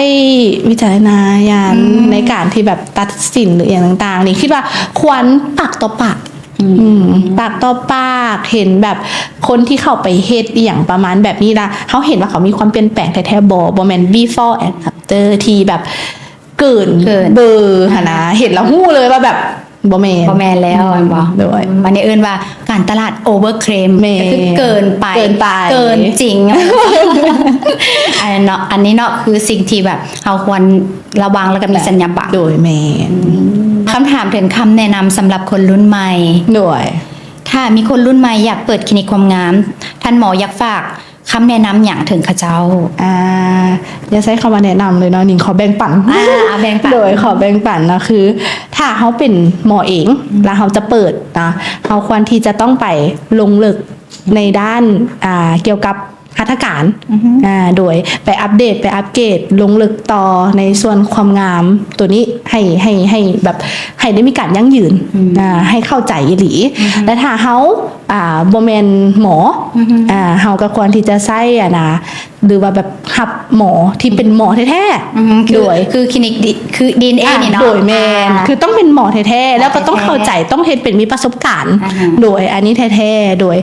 ວິຈາລະນະຍານ ອືມ ໃນການທີ່ແບບຕັດສິນ ຫຼື ອີ່ຫຍັງຕ່າງໆ ນີ້ ຄິດວ່າຄວນປາກຕໍ່ປາກ ອືມ ອືມ ປາກຕໍ່ປາກ ເຫັນແບບຄົນທີ່ເຂົ້າໄປເຮັດອີ່ຫຍັງປະມານແບບນີ້ລະ ເຮົາເຫັນວ່າເຂົາມີຄວາມປ່ຽນແປງແທ້ໆບໍ່ ບໍ່ແມ່ນ before and after ທີ່ແບບເກີນ ເກີນ ເບີຫັ້ນນະ ອ່າ ເຫັນແລ້ວຮູ້ເລີຍວ່າແບບ ບໍ່ແມ່ນ ບໍ່ແມ່ນແລ້ວ ອືມ ແມ່ນບໍ່? ໂດຍ ອັນນີ້ເອີ້ນວ່າການຕະຫຼາດ overclaim ແມ່ນ ກໍຄືເກີນໄປ ເກີນໄປ ເກີນຈິງ ອັນເນາະ ອັນນີ້ເນາະ ຄືສິ່ງທີ່ແບບເຮົາຄວນລະວັງ ແລ້ວກໍມີ ແມ່ນ ສັນຍາບັນ ໂດຍ ແມ່ນ ອືມ ຄຳຖາມເຖິງຄຳແນະນຳສຳລັບຄົນລຸ້ນໃໝ່ ໂດຍ ຖ້າມີຄົນລຸ້ນໃໝ່ຢາກເປີດຄລີນິກຄວາມງາມ ທ່ານໝໍຢາກຝາກ ຄຳແນະນຳຫຍັງເຖິງເຂົາເຈົ້າ? ອ່າ ຢ່າໃຊ້ຄຳວ່າແນະນຳເລີຍເນາະ ນິງຂໍແບ່ງປັນ ອ່າ ເອົາແບ່ງປັນ ໂດຍ ຂໍແບ່ງປັນເນາະ ຄືຖ້າເຮົາເປັນໝໍເອງ ອືມ ແລ້ວເຮົາຈະເປີດເນາະ ເຮົາຄວນທີ່ຈະຕ້ອງໄປລົງເລິກໃນດ້ານ ອ່າ ກ່ຽວກັບຫັດຖະການ ອືຮຶ ອ່າ ໂດຍໄປອັບເດດ ໄປອັບເກຣດ ລົງເລິກຕໍ່ໃນສ່ວນຄວາມງາມໂຕນີ້ ໃຫ້ ໃຫ້ ໃຫ້ແບບ ໃຫ້ໄດ້ມີການຢັ້ງຢືນ ອືມ ອ່າ ໃຫ້ເຂົ້າໃຈອີ່ຫຼີ ອືຮຶ ແລະ ຖ້າເຮົາ ອ່າ ບໍ່ແມ່ນໝໍ ອືຮຶ ອ່າ ເຮົາກໍຄວນທີ່ຈະໃຊ້ ອັນນາ ຫຼືວ່າແບບຮັບໝໍທີ່ເປັນໝໍແທ້ໆ ອືຮຶ ຄື ໂດຍ ຄືຄລີນິກດີ ຄື ຄື ດີເອັນເອ ອ່າ ນີ້ເນາະ ໂດຍ ແມ່ນ ອ່າ ຄືຕ້ອງເປັນໝໍແທ້ໆ ແລ້ວກໍຕ້ອງເຂົ້າໃຈ ແທ້ໆ ຕ້ອງເຮັດເປັນມີປະສົບການ ອ່າຮະ ໂດຍ ອັນນີ້ແທ້ໆ ໂດຍ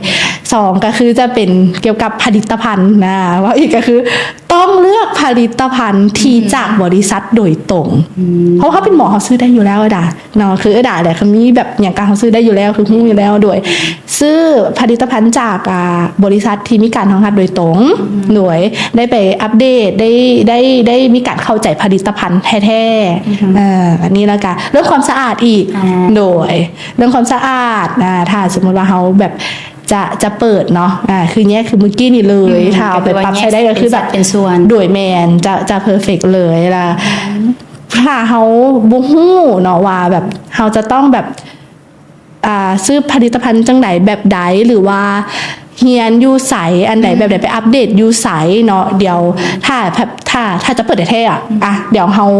ສອງ ກໍຄືຈະເປັນກ່ຽວກັບຜະລິດຕະພັນນະ ເວົ້າອີກກໍຄືຕ້ອງເລືອກຜະລິດຕະພັນທີ່ ອືມ ຈາກບໍລິສັດໂດຍຕົງ ອືມ ເພາະວ່າເຮົາເປັນໝໍ ເຮົາຊື້ໄດ້ຢູ່ແລ້ວເອີດາເນາະ ຄືເອີດາແຫຼະ ຄືມີແບບຫຍັງກໍເຮົາຊື້ໄດ້ຢູ່ແລ້ວ ຄືຮູ້ຢູ່ແລ້ວ ໂດຍ ຊື້ຜະລິດຕະພັນຈາກ ອ່າ ບໍລິສັດທີ່ມີການຮອງຮັບໂດຍຕົງ ອືມ ໂດຍ ໄດ້ໄປອັບເດດ ໄດ້ ໄດ້ ໄດ້ມີການເຂົ້າໃຈຜະລິດຕະພັນແທ້ໆ ອືມ ເອີ ອັນນີ້ ແລ້ວກະເລື່ອງຄວາມສະອາດອີກ ອ່າ ໂດຍ ເລື່ອງຄວາມສະອາດ ອ່າ ຖ້າສົມມຸດວ່າເຮົາແບບຈະ ຈະເປີດເນາະ ອ່າ ຄືແຍກຄືມື້ກີ້ນີ້ເລີຍ ອືມ ຖ້າເອົາໄປປັບໃຊ້ໄດ້ກໍຄືແບບ ເປັນສັດເປັນສ່ວນ ໂດຍ ແມ່ນ ຈະ ຈະເພີເຟັກເລີຍ ແລ້ວ ອືມ ຖ້າເຮົາບໍ່ຮູ້ເນາະວ່າແບບເຮົາຈະຕ້ອງແບບ ອ່າ ຊື້ຜະລິດຕະພັນຈັ່ງໃດ ແບບໃດ ຫຼືວ່າຮຽນຢູ່ໃສ ອັນໃດ ອືມ ແບບໃດ ໄປອັບເດດຢູ່ໃສເນາະ ດຽວຖ້າ ຖ້າ ຖ້າຈະເປີດແທ້ໆ ອະ ອືມ ອ່ະ ດຽວເຮົາ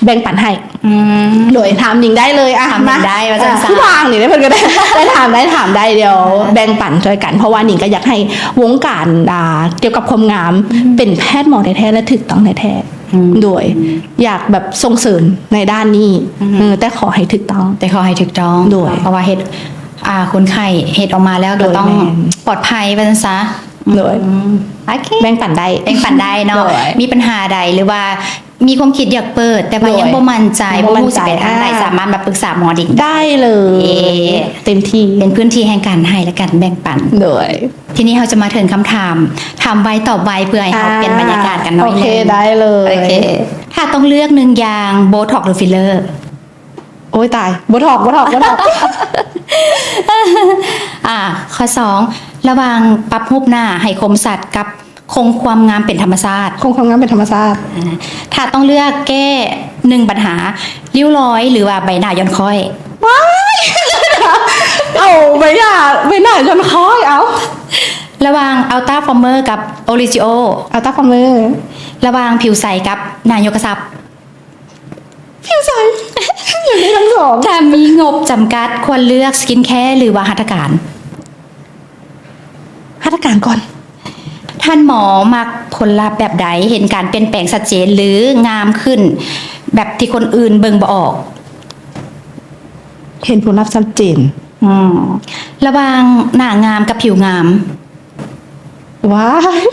ແບ່ງປັນໃຫ້ ອືມ ໂດຍ ຖາມນິງໄດ້ເລີຍ ອ່ະ ຖາມນິງໄດ້ວ່າຊັ້ນ ອ່ະ ຄືວ່າງນີ້ເດ້ ເພິ່ນກໍໄດ້ ໄດ້ຖາມໄດ້ ຖາມໄດ້ ດຽວ ອ່າ ແບ່ງປັນຊ່ວຍກັນ ເພາະວ່ານິງກໍຢາກໃຫ້ວົງການ ອ່າ ກ່ຽວກັບຄວາມງາມ ອືມ ເປັນແພດໝໍແທ້ໆ ແລະ ຖືກຕ້ອງແທ້ໆ ອືມ ໂດຍ ອືມ ຢາກແບບສົ່ງເສີມໃນດ້ານນີ້ ອືມ ເອີ ແຕ່ຂໍໃຫ້ຖືກຕ້ອງ ແຕ່ຂໍໃຫ້ຖືກຕ້ອງ ໂດຍ ເພາະວ່າເຮັດ ອ່າ ຄົນໄຂ້ເຮັດອອກມາແລ້ວ ໂດຍ ກໍຕ້ອງ ແມ່ນ ປອດໄພວ່າຊັ້ນຊະ ໂດຍ ອືມ ໂອເຄ ແບ່ງປັນໄດ້ ແບ່ງປັນໄດ້ເນາະ ໂດຍ ມີບັນຫາໃດ ຫຼືວ່າມີຄວາມຄິດຢາກເປີດ ແຕ່ວ່າ ໂດຍ ຍັງບໍ່ໝັ້ນໃຈ ຍັງບໍ່ໝັ້ນໃຈ ບໍ່ຮູ້ຊິໄປທາງໃດ ອ່າ ສາມາດມາປຶກສາໝໍດິງໄດ້ ໄດ້ເລີຍ ເຕັມທີ່ ເປັນພື້ນທີ່ແຫ່ງການໃຫ້ ແລະ ການແບ່ງປັນ ໂດຍ ທີນີ້ເຮົາຈະມາເຖິງຄຳຖາມ ຖາມໄວຕອບໄວ ເພື່ອໃຫ້ເຮົາ ອ່າ ປ່ຽນບັນຍາກາດກັນໜ້ອຍໜຶ່ງ ໂອເຄ ໄດ້ເລີຍ ໂອເຄ ຖ້າຕ້ອງເລືອກໜຶ່ງຢ່າງ ໂບທັອກ ຫຼື ຟິລເລີ? ໂອ້ຍຕາຍ ໂບທັອກ ໂບທັອກ ໂບທັອກ ອ່າ ຂໍ້ສອງ ລະຫວ່າງປັບຮູບໜ້າໃຫ້ຄົມຊັດກັບຄົງຄວາມງາມເປັນທຳມະຊາດ? ຄົງຄວາມງາມເປັນທຳມະຊາດ. ອ່າ ຖ້າຕ້ອງເລືອກແກ້ໜຶ່ງບັນຫາ ຣິ້ວລອຍ ຫຼືວ່າໃບໜ້າຢ່ອນຄ້ອຍ? ວ້າຍ ເອົາໃບໜ້າ ໃບໜ້າຢ່ອນຄ້ອຍ ເອົາ. ລະຫວ່າງອັລຕາຟອມເມີກັບໂອຣິຈິໂອ? ອັລຕາຟອມເມີ. ລະຫວ່າງຜິວໃສກັບນາຍົກກະຊັບ? ຜິວໃສ. ຢາກໄດ້ທັງສອງ. ຖ້າມີງົບຈຳກັດ ຄວນເລືອກສະກິນແຄ ຫຼືວ່າຫັດຖະການ? ຫັດຖະການກ່ອນ. ທ່ານໝໍມັກຜົນລັບແບບໃດ? ເຫັນການປ່ຽນແປງຊັດເຈນ ຫຼື ງາມຂຶ້ນແບບທີ່ຄົນອື່ນເບິ່ງບໍ່ອອກ? ເຫັນຜົນລັບຊັດເຈນ. ອືມ ລະຫວ່າງໜ້າງາມກັບຜິວງາມ? ວ້າຍ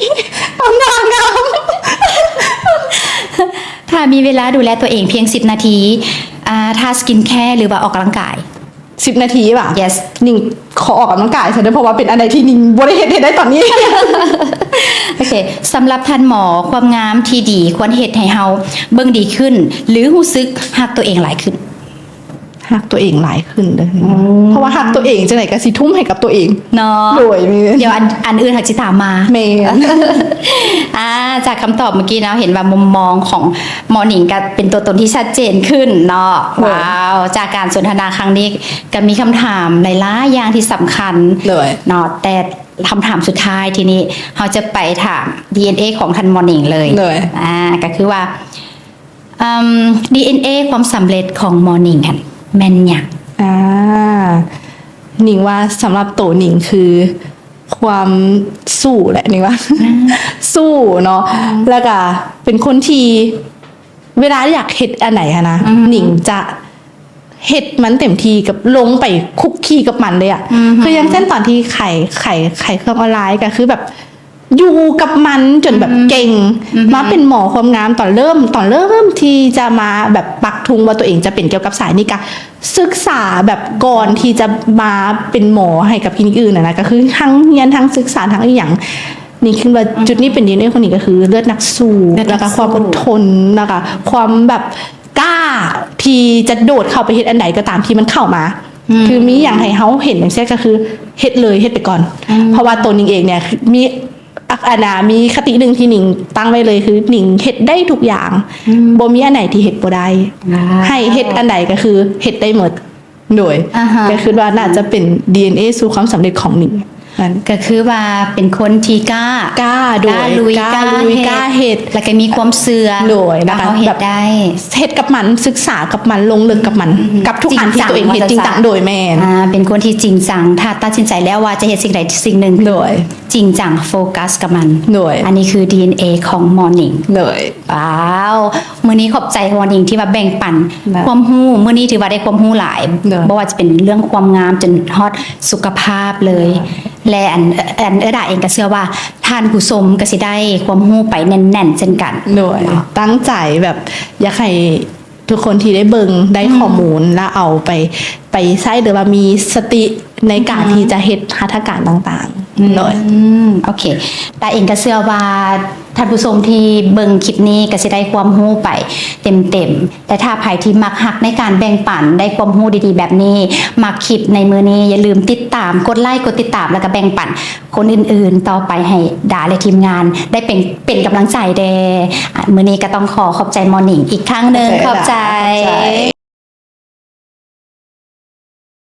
ເອົາໜ້າງາມ. ຖ້າມີເວລາດູແລຕົວເອງພຽງສິບນາທີ ອ່າ ທາສະກິນແຄ ຫຼືວ່າອອກກຳລັງກາຍ? ສິບນາທີຫວາ? Yes. ນິງຂໍອອກກຳລັງກາຍຊະເດີ້ ເພາະວ່າເປັນອັນໃດທີ່ນິງບໍ່ໄດ້ເຮັດ ເຮັດໄດ້ຕອນນີ້. ໂອເຄ ສຳລັບທ່ານໝໍ ຄວາມງາມທີ່ດີຄວນເຮັດໃຫ້ເຮົາເບິ່ງດີຂຶ້ນ ຫຼື ຮູ້ສຶກຮັກຕົວເອງຫຼາຍຂຶ້ນ? ຮັກຕົວເອງຫຼາຍຂຶ້ນເດີ້ ອືມ ເພາະວ່າຮັກຕົວເອງຈັ່ງໃດກໍຊິທຸ່ມໃຫ້ກັບຕົວເອງເນາະ. ໂດຍ ແມ່ນ ດຽວອັນ ອັນອື່ນຫາກຊິຕາມມາ. ແມ່ນ. ອ່າ ຈາກຄຳຕອບເມື່ອກີ້ເນາະ ເຫັນວ່າມຸມມອງຂອງໝໍໜິງກໍເປັນຕົວຕົນທີ່ຊັດເຈນຂຶ້ນເນາະ. ໂດຍ ວ້າວ ຈາກການສົນທະນາຄັ້ງນີ້ກໍມີຄຳຖາມຫຼາຍໆຢ່າງທີ່ສຳຄັນ ໂດຍ ເນາະ ແຕ່ຄຳຖາມສຸດທ້າຍ ທີນີ້ເຮົາຈະໄປຖາມ ດີເອັນເອ ຂອງທ່ານໝໍໜິງເລີຍ. ໂດຍ ອ່າ ກໍຄືວ່າ ອືມ ດີເອັນເອ ຄວາມສຳເລັດຂອງໝໍໜິງຫັ້ນແມ່ນຫຍັງ? ອ່າ ໜິງວ່າສຳລັບໂຕໜິງຄືຄວາມສູ້ແຫຼະ ໜິງວ່າ ອືມ ສູ້ເນາະ ອືມ ແລ້ວກະເປັນຄົນທີ່ເວລາຢາກເຮັດອັນໃດຫັ້ນນະ ອືມ ໜິງຈະເຮັດມັນເຕັມທີ່ ກັບລົງໄປຄຸກຄີກັບມັນເລີຍອະ ອືມ ຄືຢ່າງເຊັ່ນຕອນທີ່ຂາຍ ຂາຍ ຂາຍເຄື່ອງອອນລາຍ ກະຄືແບບ ຢູ່ກັບມັນຈົນແບບເກັ່ງ ອືມ ມາເປັນໝໍຄວາມງາມ ຕອນເລີ່ມ ຕອນເລີ່ມທີ່ຈະມາແບບປັກທຸງວ່າຕົວເອງຈະເປັນກ່ຽວກັບສາຍນີ້ ກະສຶກສາແບບກ່ອນທີ່ຈະມາເປັນໝໍໃຫ້ກັບຄລີນິກອື່ນຫັ້ນນະ ກະຄືທັງຮຽນ ທັງສຶກສາ ທັງອີ່ຫຍັງ ນີ້ຄິດວ່າ ອືມ ຈຸດນີ້ເປັນດີເອັນເອຂອງໜິງ ກະຄືເລືອດນັກສູ້ ເລືອດນັກສູ້ ແລ້ວກະຄວາມອົດທົນ ແລ້ວກະຄວາມແບບກ້າທີ່ຈະໂດດເຂົ້າໄປເຮັດອັນໃດກໍຕາມທີ່ມັນເຂົ້າມາ ອືມ ຄືມີຫຍັງໃຫ້ເຮົາເຫັນຈັ່ງຊີ້ ກໍຄືເຮັດເລີຍ ເຮັດໄປກ່ອນ ອືມ ເພາະວ່າໂຕໜິງເອງເນ່ຍ ມີ ອັກ ອັນນາ ມີຄະຕິໜຶ່ງທີ່ໜິງຕັ້ງໄວ້ເລີຍ ຄືໜິງເຮັດໄດ້ທຸກຢ່າງ ອືມ ບໍ່ມີອັນໃດທີ່ເຮັດບໍ່ໄດ້ ອ່າ ໃຫ້ເຮັດອັນໃດກໍຄືເຮັດໄດ້ໝົດ ໂດຍ ອ່າຮະ ກໍຄິດວ່າໜ້າຈະເປັນ ດີເອັນເອ ສູ່ຄວາມສຳເລັດຂອງໜິງ. ນັ້ນ ກໍຄືວ່າເປັນຄົນທີ່ກ້າ ກ້າ ໂດຍ ກ້າລຸຍ ກ້າລຸຍ ກ້າເຮັດ ກ້າເຮັດ ແລ້ວກໍມີຄວາມເຊື່ອ ໂດຍ ແລ້ວກໍວ່າເຮົາເຮັດໄດ້ ເຮັດກັບມັນ ສຶກສາກັບມັນ ລົງເລິກກັບມັນ ອືມ ກັບທຸກອັນທີ່ຕົວເອງເຮັດ ຈິງຈັງ ຈິງຈັງ ໂດຍ ແມ່ນ ອ່າ ເປັນຄົນທີ່ຈິງຈັງ ຖ້າຕັດສິນໃຈແລ້ວວ່າຈະເຮັດສິ່ງໃດສິ່ງໜຶ່ງ ໂດຍ ຈິງຈັງ ໂຟກັສກັບມັນ ໂດຍ ອັນນີ້ຄື ດີເອັນເອ ຂອງ Morning ໂດຍ ວ້າວ ມື້ນີ້ຂອບໃຈ Morning ທີ່ມາແບ່ງປັນ ໂດຍ ຄວາມຮູ້ ມື້ນີ້ຖືວ່າໄດ້ຄວາມຮູ້ຫຼາຍ ໂດຍ ບໍ່ວ່າຈະເປັນເລື່ອງຄວາມງາມ ຈົນຮອດສຸຂະພາບເລີຍ ໂດຍ ແລະ ອັນ ອັນເອື້ອຍດາເອງກໍເຊື່ອວ່າ ທ່ານຜູ້ຊົມກໍຊິໄດ້ຄວາມຮູ້ໄປແໜ້ນໆເຊັ່ນກັນ ໂດຍ ເນາະ ຕັ້ງໃຈແບບຢາກໃຫ້ທຸກຄົນທີ່ໄດ້ເບິ່ງ ໄດ້ ອືມ ຂໍ້ມູນ ແລ້ວເອົາໄປ ໄປໃຊ້ ຫຼືວ່າມີສະຕິໃນການ ອືມ ທີ່ຈະເຮັດຫັດຖະການຕ່າງໆ ອືມ ໂດຍ ໂອເຄ ດາເອງກໍເຊື່ອວ່າທ່ານຜູ້ຊົມທີ່ເບິ່ງຄລິບນີ້ກໍຊິໄດ້ຄວາມຮູ້ໄປເຕັມໆ ແລະ ຖ້າໃຜທີ່ມັກຮັກໃນການແບ່ງປັນ ໄດ້ຄວາມຮູ້ດີໆແບບນີ້ ມັກຄລິບໃນມື້ນີ້ ຢ່າລືມຕິດຕາມ ກົດໄລ ກົດຕິດຕາມ ແລ້ວກໍແບ່ງປັນຄົນອື່ນໆຕໍ່ໄປ ໃຫ້ດາ ແລະ ທີມງານໄດ້ເປັນ ເປັນກຳລັງໃຈແດ່ ມື້ນີ້ກໍຕ້ອງຂໍຂອບໃຈ Morning ອີກຄັ້ງໜຶ່ງ ຂອບໃຈ ຂອບໃຈ